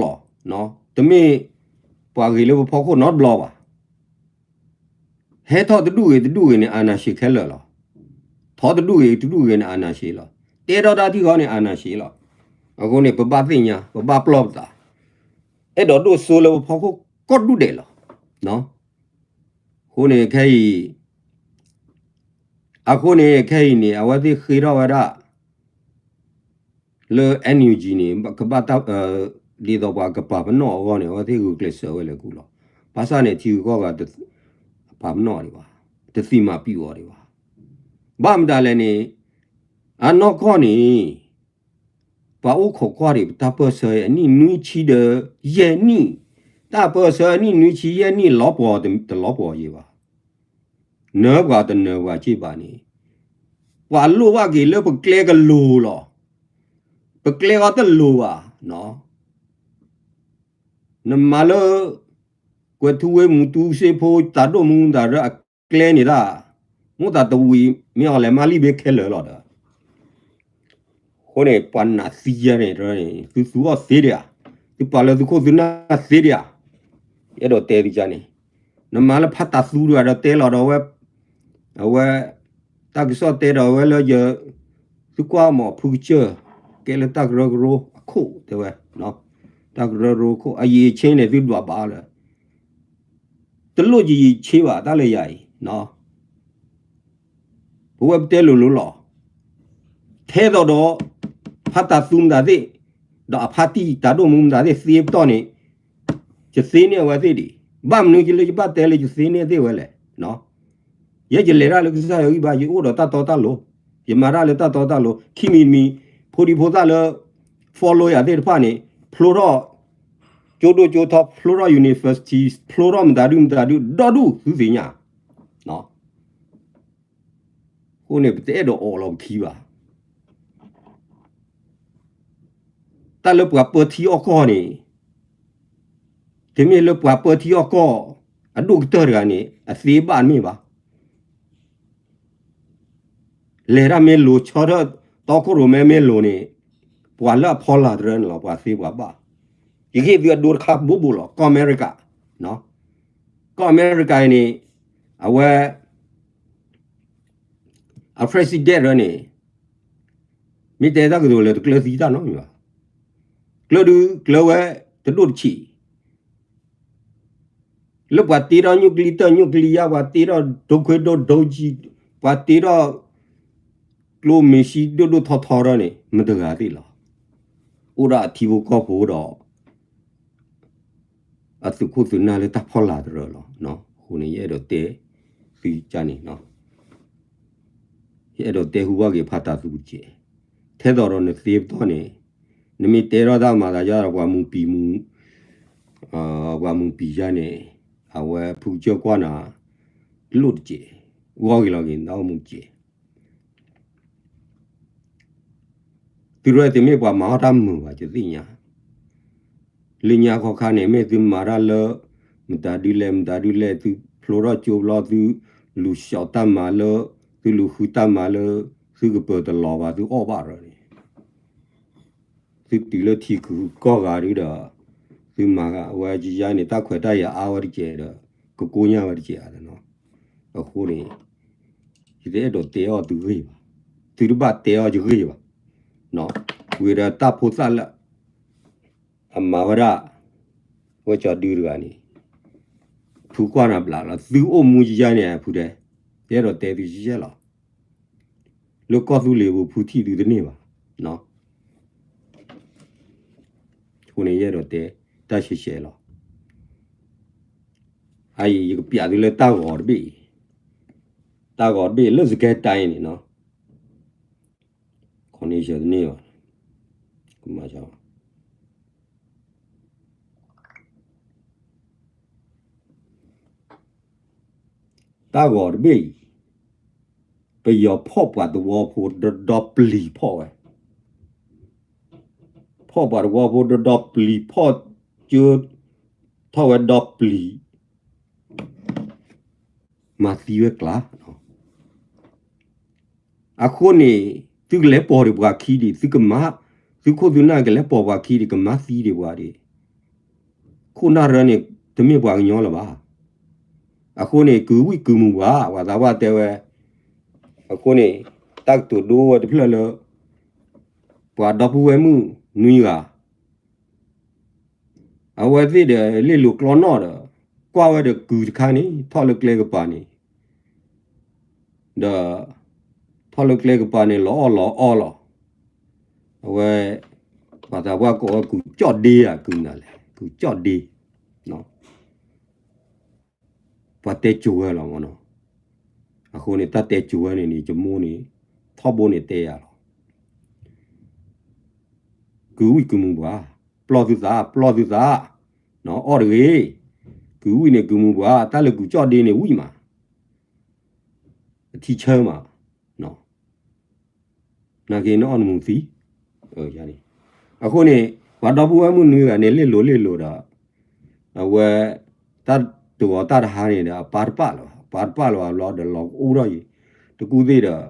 တမ့ၢ်ပှၤဂ့ၤလၢပဖီခိၣ်နီတဘျီဘၣ်. ဟဲထီၣ်တဒူၣ်ဂ့ၤတဒူၣ်ဂ့ၤန့ၣ် အာဏာရှင်ခဲလၢာ်လီၤ. ထီၣ်တဒူၣ်ဂ့ၤတဒူၣ်ဂ့ၤန့ၣ် အာဏာရှင်လီၤ. တဲထီၣ်တၢ်ထံၣ်ဃီန့ၣ် အာဏာရှင်လီၤ. အဃိန့ၣ် ပဘၣ်သ့ၣ်ညါ, ပဘၣ်ပျီၢ်ပသး, အဲၣ်ဒိးဒိၣ်စိလၢပဖီခိၣ်ကိးဒူၣ်ဒဲးလီၤ. အဃိန့ၣ်ခဲအံၤ, အဃိန့ၣ်ခဲအံၤန့ၣ် အဝဲသ့ၣ်ဃ့ထီၣ်ဝဲဒၣ် လၢ NUG န့ၣ် ကဘၣ်တၢ်, ဒ်သိးပှၤကပာ်ပနီၣ်အဂီၢ်န့ၣ် အဝဲသ့ၣ်ဂုာ်ကျဲးစၢးဝဲလၢာ်ကူလီၤ. ဘၣ်ဆၣ်န့ၣ် ထံဂုၤကီၢ်ဂၤ ပာ်ပနီၣ်အီၤဒံးဘၣ်, တသံမၤပံာ်အီၤဒံးဘၣ်. ဘၣ်မတၤလဲၣ်န့ၣ်, အနီၢ်ကီၢ်န့ၣ် ပှၤအိၣ်ခိးကွၢ်ဒံးပတၢ်ပၢၢ်ဆၢအနံၣ်နွံဆံဒီးယဲၢ်နံၣ်, တၢ်ပၢၢ်ဆၢအနံၣ်နွံဆံယဲၢ်နံၣ် လီၤပှီၤတလီၤပှီၤယံၤဘၣ်. နၢပှၤတနၢပှၤက့ဘၣ်န့ၣ်, ပှၤလိၣ်ဘၣ်က့ၤလၢပကျဲကလိၤလီၤ. ပကျဲဃီတလိၤဘၣ်. နမၤလၢ ကွဲၤထူဝ့ၢ်မူတူစ့ဖိ တၢ်ဒိၣ်မူတၢ်ရၢအကျဲန့ၣ်ဒၣ်, မိၣ်သးတဝံၤ မ့ၢ်အီၤလဲၤမၤလံာ်ဘ့ခဲလၢာ်လီၤဒီး အဃိန့ၣ် ပှၤနာ်သံယဲန့ၣ် သုသူအီၤသ့ဒံးဧါ, သုပာ်လၢသုခိၣ်သုနၢ်သ့ဒံးဧါ, ယအဲၣ်ဒိးတဲသုကါန့ၣ်, နမၤလၢဖးတၢ်သူတဂၤဒီးတဲလီၤဒီးဝဲ, အဝဲ, တၢ်ကစီၣ်တဲဒီးဝဲလၢယ, သုကွၢ်မးဖုကစၢၢ်, ကဲလၢတၢ်ကရၢကရိအခိၣ်တဲဝဲ, တၢ်ကရၢကရိခိၣ် အရည်အချင်းန့ၣ် သုဒွးဘၣ်လၢ တလိၣ်ယရည်အချင်းဘၣ် တၢ်လၢယၤအံၤ, ပဝဲပတဲလိၤလိၤလီၤ. ထဲသိးဒီး ဖးတၢ်သူမတၤသ့ၣ်, ဒီးအဖါတံၢ်တၢ်ဒိၣ်မူမတၤသ့ၣ်သ့ပတီၢ်န့ၣ်, ယသ့န့ၢ်အဝဲသ့ၣ်ဒံး, ဘၣ်မနုၤလၢယဘၣ်တဲလၢယသ့န့ၢ်သ့ၣ်ဝဲလဲၣ်. ယဲယလဲၤတၢ်လၢကစၢ်ယွၤဂံၢ်ဘါ ယအိၣ်ဒီးတၢ်တီတၢ်လိၤ, ယမၤတၢ်လၢတၢ်တီတၢ်လိၤ, ခံမံၤတမံၤ, ဖိဒံဖိသၣ်လၢ follow ယၤသ့ၣ်တဖၣ်န့ၣ် ဖျိထီၣ် ကၠိဒိၣ်ကၠိထီ ဖျိထီၣ် university ဖျိထီၣ်မတၤဒုမတၤဒု ဒီဒူၣ်သုသ့ၣ်ညါ, အဃိန့ၣ် ပတအဲၣ်ဒိးအီၣ်လီၤပခံဘၣ်. တၢ်လၢပှၤပၢထံအီၣ်ကီၢ်န့ၣ်, တမ့ၢ်လၢပှၤပၢထံအီၣ်ကီၢ် အဒိၣ်ကတၢၢ်တဂၤန့ၣ် အသ့ဘၣ်တမ့ၢ်ဘၣ်. လဲၤတၢ်မ့ၢ်လိၤ ဆီထၢၣ်တီခိၣ်ရိၣ်မဲမ့ၢ်လိၤန့ၣ်, ပှၤလၢအဖီလာ်တရၢန့ၣ်လီၤ ပှၤသ့ပှၤဘၣ်. ယဃ့ၢ်သုအဒိတခါဘိးဘိးလီၤ ကီၢ်အမဲရကၤ, ကီၢ်အမဲရကၤအံၤန့ၣ်, အဝဲ အ president ရၢန့ၣ်, မ့ၢ်တဲတၢ်ကတိၤလၢတကျၢၤသံတၢ်နီတမံၤဘၣ်. ကျၢၤဒုကျၢၤဝဲတဒိၣ်တဆံး, လၢပှၤတ့ထီၣ်ညူကလံတၢၢ်ညူကလံယါ ပှၤတ့ထီၣ်ဒိခွ့ဒိဒိကံ, ပှၤတ့ထီၣ် ကျိမ့ၤဆှံဒိၣ်ဒိၣ်ထီထီထီန့ၣ် မတဂၤသ့ၣ်လီၤ. အိၣ်ဒၣ်အထံဖိကီၢ်ဖိဒီး အသုးခိၣ်သုးနၢ်လၢတၢ်ဖီလာ်တရၢလီၤ. အဃိန့ၣ် ယအဲၣ်ဒိးတဲသုကါန့ၣ်, ယအဲၣ်ဒိးတဲဟူဘၣ်က့ၤဖးတၢ်သူတကဲး, ထဲသိးဒီးနသ့ပတီၢ်န့ၣ်, နမ့ၢ်တဲထီၣ်တၢ်မၤသးယါဒီးပှၤမူပံၤမူ, ပှၤမူပံၤယါန့ၣ်, အဝဲဖုကစၢၢ်ကွၢ်နၤ, လိၣ်တကဲး, ဂီၢ်ဂ့ၤလီၤက့ၤ နအိၣ်မူတကဲး သုရဲၣ်သုမ့ၢ်ပှၤမၤအီၣ်တၢ်မုာ်ဘၣ် ယသ့ၣ်ညါ, လၢညါခီခါန့ၣ် မ့ၢ်သုမၤတၢ်လၢ မတၤဒုလဲၣ် မတၤဒုလဲၣ် သုဖျိထီၣ်ကၠိဘျီ သုလူၤဆှီတၢ်မၤလၢ သုလူၤဃုတၢ်မၤလၢ သုကပၢၤတလီၤဘၣ် သုအီၣ်ဘၣ်ရၢန့ၣ် သုတုၤလၢထံဂုၤကီၢ်ဂၤဒုဒီး သုမၤဝဲယါန့ၣ် တၢ်ခွဲးတၢ်ယာ်အါဝဲတကဲးဒီး ကကိညၢ်ဝဲတကဲးဧါနီၤ. အဃိန့ၣ် ယတအဲၣ်ဒိးတဲအီၤသုဂ့ၢ်ဘၣ်, သုတဘၣ်တဲအီၤယဂ့ၢ်ဘၣ်. ဝံၤဒီးတၢ်ဖိသၣ်လၢ အမၤဝဲဒၣ် ဝဲကၠီၤဒုတဂၤန့ၣ် ဖုကွၢ်နၤဘျးလီၤ သုအိၣ်မူယါန့ၣ် ဖုတဲ, ယအဲၣ်ဒိးတဲသုယဲလီၤ. လၢကီၢ်သူလ့ၤပူၤ ဖုထံၣ်သုတန့ၢ်ဘၣ်. အဃိန့ၣ် ယအဲၣ်ဒိးတဲ တၢ်ရှဲရှဲလီၤ. အအံၤ ယကပျးသုလၢတၢ်ဂီၤတဘ့ၣ်အံၤ, တၢ်ဂီၤတဘ့ၣ်လၢစကဲတၢ်အံၤန့ၣ်နီၤ, ခီန့ၣ်ယတန့ၢ်ဘၣ်, ကမၤစၢၤ တၢ်ဂီၤတဘ့ၣ်အံၤ, ပယီၤဖီၣ်ပှၤသဝီဖိဒီဒီပျံၤဖီၣ်ဝဲ, ဖီၣ်ပှၤသဝီဖိဒီဒီပျံၤဖီၣ်, ကၢထီၣ်ဝဲဒီပျံၤ, မၤသံဝဲကျါ အဃိန့ၣ် သုကလဲၤပိာ်ဒံးပှၤခံဒံး, သုကမၤ, သုခိၣ်သုနၢ်ကလဲၤပိာ်ပှၤခံဒံး ကမၤသံဒံးပှၤဒံး, ခိၣ်နၢ်ရၢန့ၣ် တမ့ၢ်ပှၤကညီလၢၤဘၣ်. အဃိန့ၣ် ကုၤဝံၣ်ကုၤမူၤပှၤ ပှၤသးပှၢ်တဲဝဲ, အဃိန့ၣ် တၢ်ကတိၤဒိဝဲတဖျၢၣ်လၢ ပှၤဒီပုၢ်ဝဲၢ်မုၣ်နွံဂၤ အဝဲသ့ၣ်ဒီးလ့ၣ်လိၤကျီနီၣ်ဒီး ကွၢ်ဝဲဒီးကုၤတခါန့ၣ် ထီၣ်လၢကျဲကပၤန့ၣ်, ဒီး ထီၣ်လၢကျဲကပၤန့ၣ် လီၤအီၣ်လီၤအီလီၤ. အဝဲ ပှၤသးပှၢ်ကိးဝဲကုၤကၠီၣ်ဒ့ဧါ ကုၤနၤလဲၣ် ကုၤကၠီၣ်ဒ့ ပှၤတဲကိၤဝဲလီၤမနီၤ. အဃိန့ၣ် တၢ်တဲကိၤဝဲန့ၣ်န့ၣ် ယမိၢ်န့ၣ် ထီဘိန့ၣ်တဲယၤလီၤ. ကုၤဝံၣ်ကုၤမူၤပှၤ, ပျီၢ်သုသး ပျီၢ်သုသး, အီၣ်တဂ့ၤ, ကုၤဝံၣ်န့ၣ်ကုၤမူၤပှၤ, တၢ်လၢကုၤကၠီၣ်ဒ့န့ၣ်ဝံၣ်မး, အထံဆၢမး, နာ်က့နအီၣ်နမူၤသံ, အဃိန့ၣ် ပှၤဒီပုၢ်ဝဲၢ်မုၣ်နွံဂၤန့ၣ် လ့ၣ်လိၤလ့ၣ်လိၤဒီး အဝဲ တၢ်တဂီၤတၢ်တဟါန့ၣ်ဒီး အပၢ်တပာ်လၢၤဘၣ်, ပၢ်တပာ်လၢၤဘၣ်ဘျီဒီး လီၤကအိၣ်ထီၣ်ယံၤ, တကူၣ်သ့ၣ်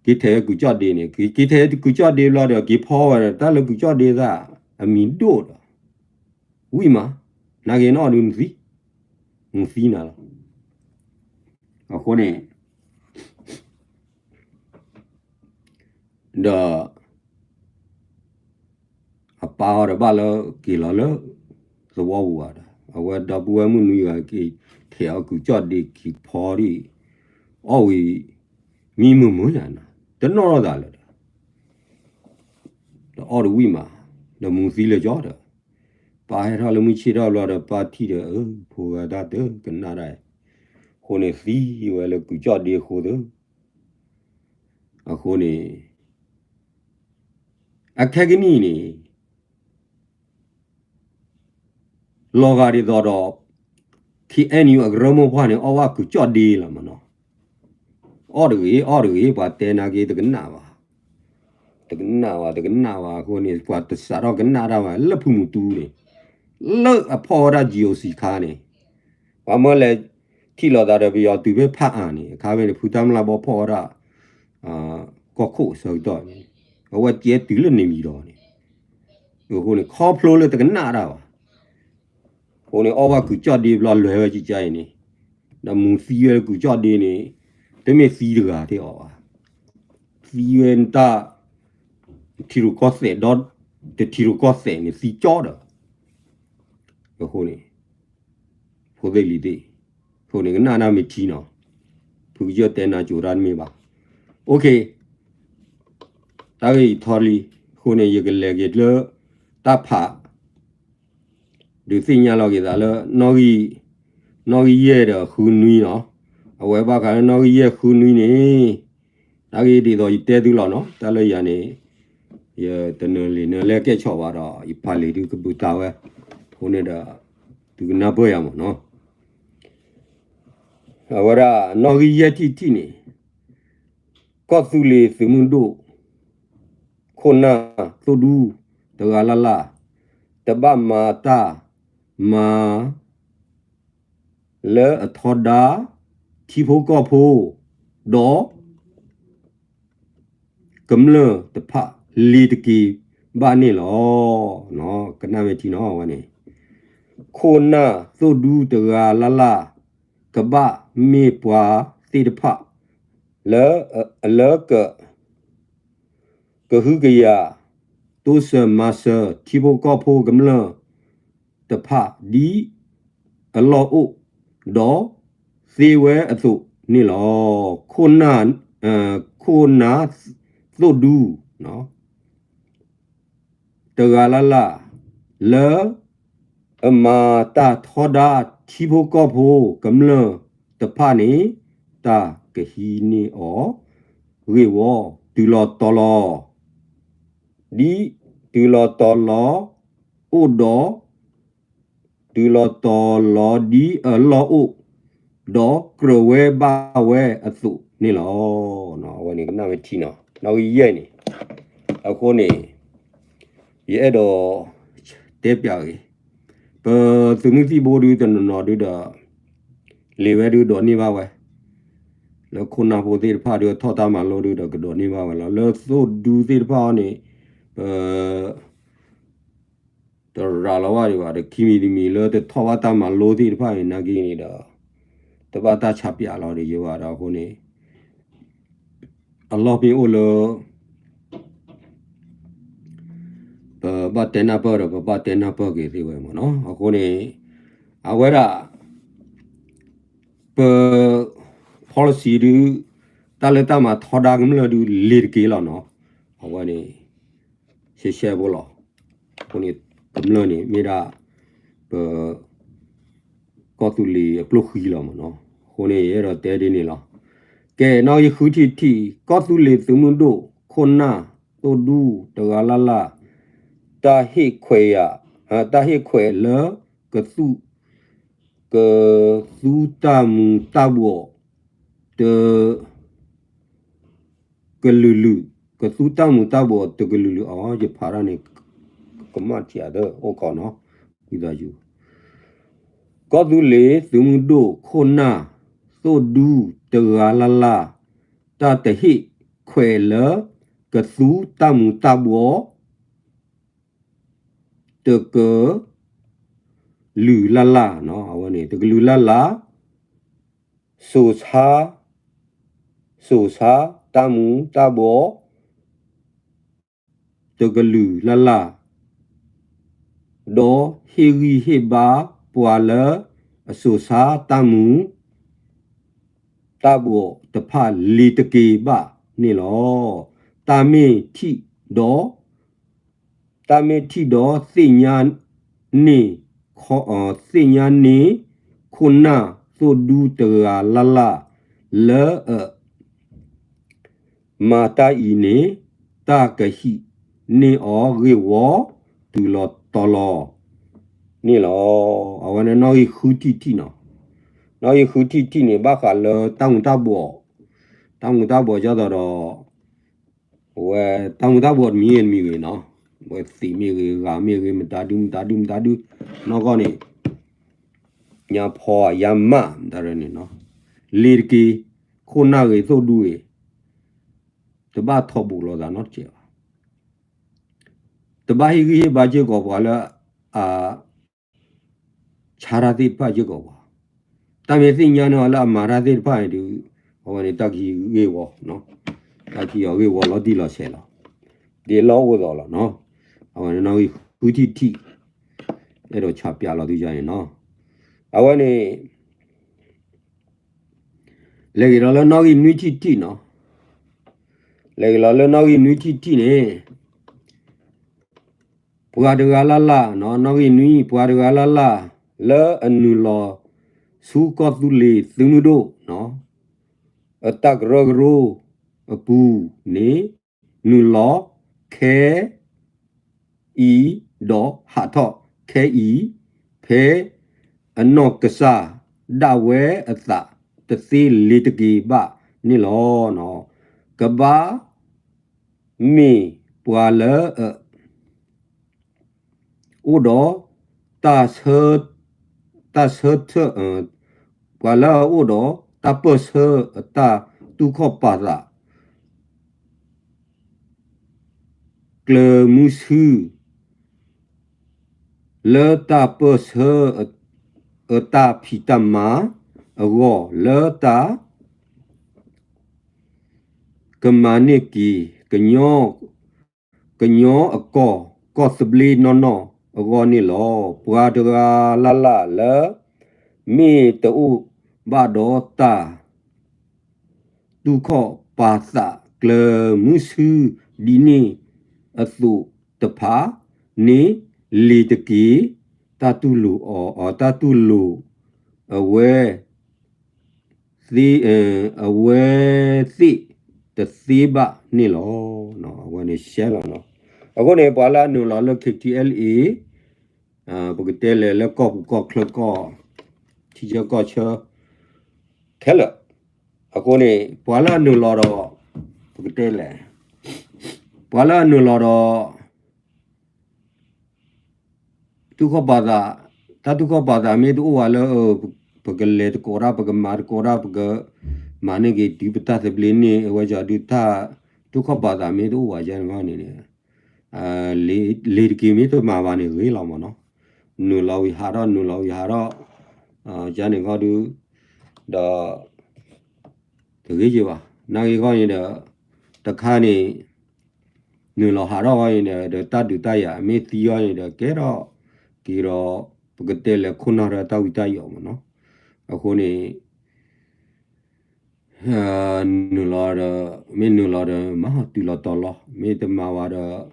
ဒီး က့ၤထဲးဝဲကုၢ်ကၠီၣ်ဒ့န့ၣ် က့ၤထဲးကုၢ်ကၠီၣ်ဒ့ဘျီဒီး က့ၤဖီဝဲဒီး တၢ်လၢကုၢ်ကၠီၣ်ဒ့သၣ် အမံၤဒိၣ်ဒီး ဝံၣ်မး, နာ်က့ၤနအီၣ်ဒုးနသံ, နသံနၤလီၤ. အဃိန့ၣ် ဒီး အပၢ်အီၤဒီးဘၣ်လၢက့ၤလီၤလၢ သဝီပူၤဘၣ်ဒီး အဝဲဒီပုၢ်ဝဲၢ်မုၣ်နွံဂၤက့ၤ ထဲးအီၤကုၢ်ကၠီၣ်ဒ့က့ၤဖီဒ်အံၤ, အီၣ်ဝံၤ မံမုာ်မုာ်ယၤနၤ, တနီၣ်ထီၣ်သးလၢၤဒီး ဒီးအီၣ်တဝံၣ်မး, ဒီးမူသံလၢာ်ကၠီဒီး ပၢ်ဟဲထီၣ်လၢမုၢ်ဆ့ၣ်ထီၣ်ဘျီဒီး ပၢ်ထံၣ်ဒီး အၢ ဖိဂၤတၢ်တကနၣ်ဒၣ်, အဃိန့ၣ်သံဝဲလၢကုၢ်ကၠီၣ်ဒ့အဃိသၢ, အဃိန့ၣ် အခဲကနံၣ်န့ၣ် လီၤဂာ်ဒ်သိးဒီး ခ့ၣ်အဲၣ်ယူၣ် အကရၢမိၢ်ပှၢ်န့ၣ် အီၣ်ဘၣ်ကုၢ်ကၠီၣ်ဒ့လီၤမးနီၤ, အီၣ်တဂ့ၤ အီၣ်တဂ့ၤ ပှၤတဲနာ်က့ၤတကနၣ်ဘၣ်, တကနၣ်ဘၣ် တကနၣ်ဘၣ်အဃိန့ၣ် ပှၤတစးထီၣ်ကနၣ်တၢ်ဘၣ် လၢဖုမူတူန့ၣ် လၢအဖီၣ်ဝဲဒၣ် GOC ခါန့ၣ်, ပှၤမၢလဲၤထံၣ်လိာ်သးဒီးပယီၤတုၤဖဲဖးအါန့ၣ် အခါဖဲန့ၣ် ဖုတၢ်မျၢ်ဘီဖီၣ်ဝဲဒၣ် ကီၢ်ခိၣ်အဆၢကတီၢ်န့ၣ် အဝဲကဲတုၤလၢန့ၣ်မံၤဒီးန့ၣ်, အဃိန့ၣ် ခီဖျိလၢတကနၣ်တၢ်ဘၣ်, အဃိန့ၣ် အီၣ်ဘၣ်ကုၢ်ကၠီၣ်ဒ့ဘျီလွဲၤဝဲကကါအံၤန့ၣ်, ဒီးမူသံဝဲလၢကုၢ်ကၠီၣ်ဒ့န့ၣ် တမ့ၢ်သံတဂၤတ့ၢ်အီၤဘၣ်, သံဝဲတၢ် ထံရူၢ်ကီၢ်သဲးဒီး တထံရူၢ်ကီၢ်သဲးန့ၣ် သံကၠီဒီး အဃိန့ၣ် ဖိသ့ၣ်လံၤသ့ၣ်, အဃိန့ၣ် ကနၣ်တၢ်မ့ၢ်ထံနီၤ, ဖုကစၢၢ်တဲနၤကိၤတၢ်တမ့ၢ်ဘၣ်, OK, တၢ်ဂ့ၢ်အံၤထီလံ, အဃိန့ၣ် ယကလဲၤက့ၤလၢ တၢ်ဖး ဒုးသ့ၣ်ညါလီၤက့ၤသးလၢ နီၣ်ဂံၢ်ယဲၢ်ဒီးဃုနွံနီၤ, အဝဲဘၣ်ဃးလၢနီၣ်ဂံၢ်ယဲၢ်ဃုနွံန့ၣ်, တၢ်ဂ့ၢ်ဒ်သိးယတဲသုလီၤနီၤ, တၢ်လၢယၤန့ၣ် ယတနၢၤလံာ်နၢၤလဲၢ်ကဲၣ်ဆိးဘၣ်ဒီး ယဖးလံာ်ဒုးကပုာ်တၢ်ဝဲ, အဃိန့ၣ်ဒီး သုကနၢ်ပၢၢ်ယၤမးနီၤ, အဝဲဒၣ်နီၣ်ဂံၢ်ယဲၢ်ထံၣ်တထံၣ်န့ၣ် ကီၢ်သူလ့ၤသုးမုၢ်ဒိၣ် ခိၣ်နၢ်သိၣ်ဒူ တဂၤလၢ်လၢ် တဘၣ်မၤတၢ်မၤ လၢအထီဒါ ထံဖိကီၢ်ဖိ ဒီး ကမျၢၢ်တဖၣ် လ့ၤတက့ၤဘၣ်န့ၣ်လီၤ. ကနၣ်ဝဲထံနီၤဝဲန့ၣ်, ခိၣ်နၢ်သိၣ်ဒူတဂၤလၢ်လၢ် ကဘၣ်မ့ၢ်ပှၤသ့ၣ်တဖၣ် လၢ လၢက ကဟုကယာ် တိစၢၤမၤစၢၤ ထံဖိကီၢ်ဖိကမျၢၢ်တဖၣ် ဒ်အလီၢ်အိၣ် ဒီးသ့ဝဲအသိးန့ၣ်လီၤ. ခိၣ်နၢ် ခိၣ်နၢ်သိၣ်ဒူ တဂၤလၢ်လၢ် လၢအမၤတၢ်ထီဒါထံဖိကီၢ်ဖိကမျၢၢ်တဖၣ်န့ၣ် တၢ်ကဟံးန့ၢ်အီၤဂ့ၢ်ဝီ တုၤလီၤတီၤလီၤ ဒ်တုၤလီၤတီၤလီၤအိၣ်ဒီး တုၤလီၤတီၤလီၤဒ်အလီၢ်အိၣ် ဒီးကြၢးဝဲဘၣ်ဝဲအသိးန့ၣ်လီၤ. အဝဲန့ၣ်ကနၣ်ဝဲထံနီၤ နီၣ်ဂံၢ်ယဲၢ်န့ၣ်, အဃိန့ၣ် ယအဲၣ်ဒိးတဲပၠးဂ့ၤ, ပသုးမုၢ်သံၣ်ဘိဒုးတနီၤနီၤဒုးဒီး လံာ်ဝဲဒုးဒိးန့ၢ်ဘၣ်ဝဲ, လၢခိၣ်နၢ်ဖိသ့ၣ်တဖၣ်ဒုးထီၣ်တၢ်မၤလိဒုးဒီးကဒိးန့ၢ်ဘၣ်ဝဲလီၤ. လၢသိၣ်ဒူသ့ၣ်တဖၣ်အံၤန့ၣ် ပ တရၤလီၤဘၣ်ဒံးဘၣ်ဒီး ခံမံၤတမံၤလၢတထီၣ်ဘၣ်တၢ်မၤလိသ့ၣ်တဖၣ်န့ၣ် နာ်က့န့ၣ်ဒီး တဘၣ်တၢ်ဆါပၠးလီၤဒီးယဲဘၣ်ဒီးအဃိန့ၣ် အလီၢ်မ့ၢ်အိၣ်လၢ ပဘၣ်တဲနၢ်ပၢၢ်ဒီး ပဘၣ်တဲနၢ်ပၢၢ်က့ၤသ့ဝဲမ့ၢ်နီၤ. အဃိန့ၣ် အဝဲဒၣ် ပ policy ဒုး တၢ်လၢတၢ်မၤထီဒါကမျၢၢ်ဒုး လ့ၤတက့ၤလီၤနီၤ. အဝဲန့ၣ် ရှဲရှဲဖိလီၤ. အဃိန့ၣ် ကမျၢၢ်န့ၣ် မ့ၢ်ဒၣ် ပ ကီၢ်သူလ့ၤအကျိၣ်ဃံလီၤမ့ၢ်နီၤ. အဃိန့ၣ် ယအဲၣ်ဒိးတဲဒ်န့ၣ်လီၤ. ကဲ နီၣ်ဂံၢ်ဃုထံၣ်တထံၣ် ကီၢ်သူလ့ၤသုးမုၢ်ဒိၣ် ခိၣ်နၢ်သိၣ်ဒူတဂၤလၢ်လၢ် တၢ်ဟ့ၣ်ခွဲးယၤ တၢ်ဟ့ၣ်ခွဲးလၢ ကသူ ကသူတၢ်မူၤတၢ်ဘှီး တ ကလုာ်လုာ် ကသူတၢ်မူၤတၢ်ဘှီးတကလုာ်လုာ်အီၤ ယဖးတၢ်န့ၣ် ကမၣ်ထံးအသၢအိၣ်ကီးနီၤ ဝံသးစူၤ ကီၢ်သူလ့ၤသုးမုၢ်ဒိၣ်ခိၣ်နၢ် သိၣ်ဒူတဂၤလၢ်လၢ်, တၢ်တဟ့ၣ်ခွဲးလၢ ကသူတၢ်မူၤတၢ်ဘှီး တကလုာ်လၢ်လၢ်, အဝဲန့ၣ် တကလုာ်လၢ်လၢ်, စိၤဆါ, စိၤဆါတၢ်မူၤတၢ်ဘှီး တကလုာ်လၢ်လၢ်, ဒီးဟ့ၣ်ဂံၢ်ဟ့ၣ်ဘါပှၤလၢအစိၤဆါတၢ်မူၤ တၢ်ဘှီးတဖၣ်လ့ၤတက့ၤဘၣ်န့ၣ်လီၤ. တၢ်မ့ၢ်ထံၣ်ဒီး, တၢ်မ့ၢ်ထံၣ်ဒီးသ့ၣ်ညါန့ၢ်, သ့ၣ်ညါန့ၢ်ခိၣ်နၢ်သိၣ်ဒူတဂၤလၢ်လၢ် လၢအ မၤတၢ်အံၤန့ၣ် တၢ်ကဟံးန့ၢ်အီၤဂ့ၢ်ဝီတုၤလီၤတီၤလီၤန့ၣ်လီၤ. အဝဲန့ၣ်နီၣ်ဂံၢ်ဃုထံၣ်တထံၣ်နီၤ, နီၣ်ဂံၢ်ဃုထံၣ်တထံၣ်န့ၣ် ဘၣ်ဃးလၢတၢ်မူၤတၢ်ဘှီး, တၢ်မူၤတၢ်ဘှီးဒ်သိးဒီး အဝဲတၢ်မူၤတၢ်ဘှီးတမံၤဂ့ၤတမံၤဂ့ၤနီၤ, အဝဲသံးမ့ၢ်ဂ့ၤ ဂၤမ့ၢ်ဂ့ၤ မတၤဒု မတၤဒု မတၤဒု နီၢ်ကီၢ်န့ၣ် ညါဖီယါမၢ် မတၤဒုန့ၣ်နီၤ, လ့ၤတက့ၤ ခိၣ်နၢ်ဂ့ၤသိၣ်ဒူဂ့ၤ တဘၣ်ထီၣ်ဘူးလိာ်သးနီတစဲးဘၣ်. တဘၣ်ဟ့ၣ်ဂံၢ်ဟ့ၣ်ဘါစ့ၢ်ကီးပှၤလၢအ ဆါတၢ်သ့ၣ်တဖၣ်စ့ၢ်ကီးဘၣ်. တၢ်မ့ၢ်သ့ၣ်ညါန့ၢ်အီၤလၢအမၤတၢ်သ့ၣ်တဖၣ်န့ၣ်ဒီး အဝဲန့ၣ်တၢ်ကဟံးဂ့ၢ်ဝီ, တၢ်ကဟံးအီၤဂ့ၢ်ဝီလီၤတံၢ်လီၤဆဲးလီၤ. ဒ်လီၢ်အိၣ်သိးလီၤနီၤ, အဝဲန့ၣ်နီၣ်ဂံၢ်ဃုထံၣ်တထံၣ် အဲၣ်ဒိးဆါပျးလီၤသုယါန့ၣ်နီၤ. အဝဲန့ၣ် လဲၤက့ၤဒီးလၢနီၣ်ဂံၢ်နွံထံၣ်တထံၣ်နီၤ, လဲၤက့ၤဒီးလၢနီၣ်ဂံၢ်နွံထံၣ်တထံၣ်န့ၣ် ပှၤတဂၤလၢ်လၢ်, နီၣ်ဂံၢ်နွံ ပှၤတဂၤလၢ်လၢ် လၢအနုာ်လီၤဆူကီၢ်သူလ့ၤသုးမုၢ်ဒိၣ် အတၢ်ကရၢကရိအပူၤန့ၣ် နုာ်လီၤခဲအံၤ ဒီးဟးထီၣ်ခဲအံၤ ဖဲအနီၢ်ကစၢ်ဒၣ်ဝဲအသးတသ့လ့ၤတက့ၤဘၣ်န့ၣ်လီၤ. ကဘၣ်မ့ၢ်ပှၤလၢအ အိၣ်ဒီး တၢ်ဆၢ, တၢ်ဆၢထၢၣ်, ပှၤလၢအအိၣ်ဒီး တၢ်ပၢၢ်ဆၢအတၢ်တူၢ်ခီၣ်ပာ်သး ကျၢၤမုဆူ လၢတၢ်ပၢၢ်ဆၢအတၢ်ဖံးတၢ်မၤအဂီၢ် လၢတၢ် ကမၤန့ၢ်က့ၤ ကညီ, ကညီအကီၢ် ကီၢ်သဘျ့နီၢ်နီၢ်အဂီၢ်န့ၣ်လီၤ. ပှၤတဂၤလၢ်လၢ်လၢ မ့ၢ်တအိၣ်ဘၣ်ဒီးတၢ် တူၢ်ခီၣ်ပာ်သးကျၢၤမုဆူဒ်န့ၣ်အသိးတဖၣ်န့ၣ် လ့ၤတက့ၤ တၢ်တူၢ်လိာ်အီၤ, တၢ်တူၢ်လိာ်အဝဲ သ့, အဝဲသ့ၣ်တသ့ဘၣ်န့ၣ်လီၤ. အဝဲန့ၣ်ရှဲလီၤနီၤ. အဃိန့ၣ် ပှၤလၢအနုာ်လီၤလၢ KTLA ပကတဲလဲၣ်လၢကီၢ်ပူၤကီၢ်ချၢကီၢ် ထံဆၢကီၢ်ဆၢ ခဲလၢာ်, အဃိန့ၣ် ပှၤလၢအနုာ်လီၤဒီး ပကတဲလဲၣ်, ပှၤလၢအနုာ်လီၤဒီး တူၢ်ခီၣ်ပာ်သး, တၢ်တူၢ်ခီၣ်ပာ်သးမ့ၢ်တအိၣ်ဝဲလၢ ပကလဲၤသကိးတၢ် ပကမၤသကိးတၢ် ပကမၤန့ၢ်က့ၤတုၤပတၢ်သဘျ့န့ၣ် အဝဲဒၣ်ဒုးတၢ် တူၢ်ခီၣ်ပာ်သးမ့ၢ်တအိၣ်ဝဲယဲန့ၣ်ဂီၢ်န့ၣ် လ့ၤတက့ၤမ့ၢ်တမၤဘၣ်န့ၣ်ဂ့ၤလီၤမ့ၢ်နီၤ, နုာ်လီၤဝံၤဟးထီၣ် နုာ်လီၤဝံၤဟးထီၣ် ယဲန့ၣ်ဂီၢ်ဒုး ဒီး တဂ့ၤက့ၤဘၣ် နာ်ဂ့ၤဂီၢ်န့ၣ်ဒီး တခါန့ၣ် နုာ်လီၤဟးထီၣ်ဂီၢ်န့ၣ်ဒီး ဒီးတၢ်ဒုးတၢ်ယၤမ့ၢ်သံဂီၢ်န့ၣ်ဒီး ကဲထီၣ်က့ၤဒီး ပကတဲလဲၤခိၣ်နၢ်ဒီးတၢ်ဝံတၢ်ယိးမ့ၢ်နီၤ, အဃိန့ၣ် နုာ်လီၤဒီး မ့ၢ်နုာ်လီၤဒီး မၤတုၤလီၤတီၤလီၤ မ့ၢ်တမၤဝဲဒီး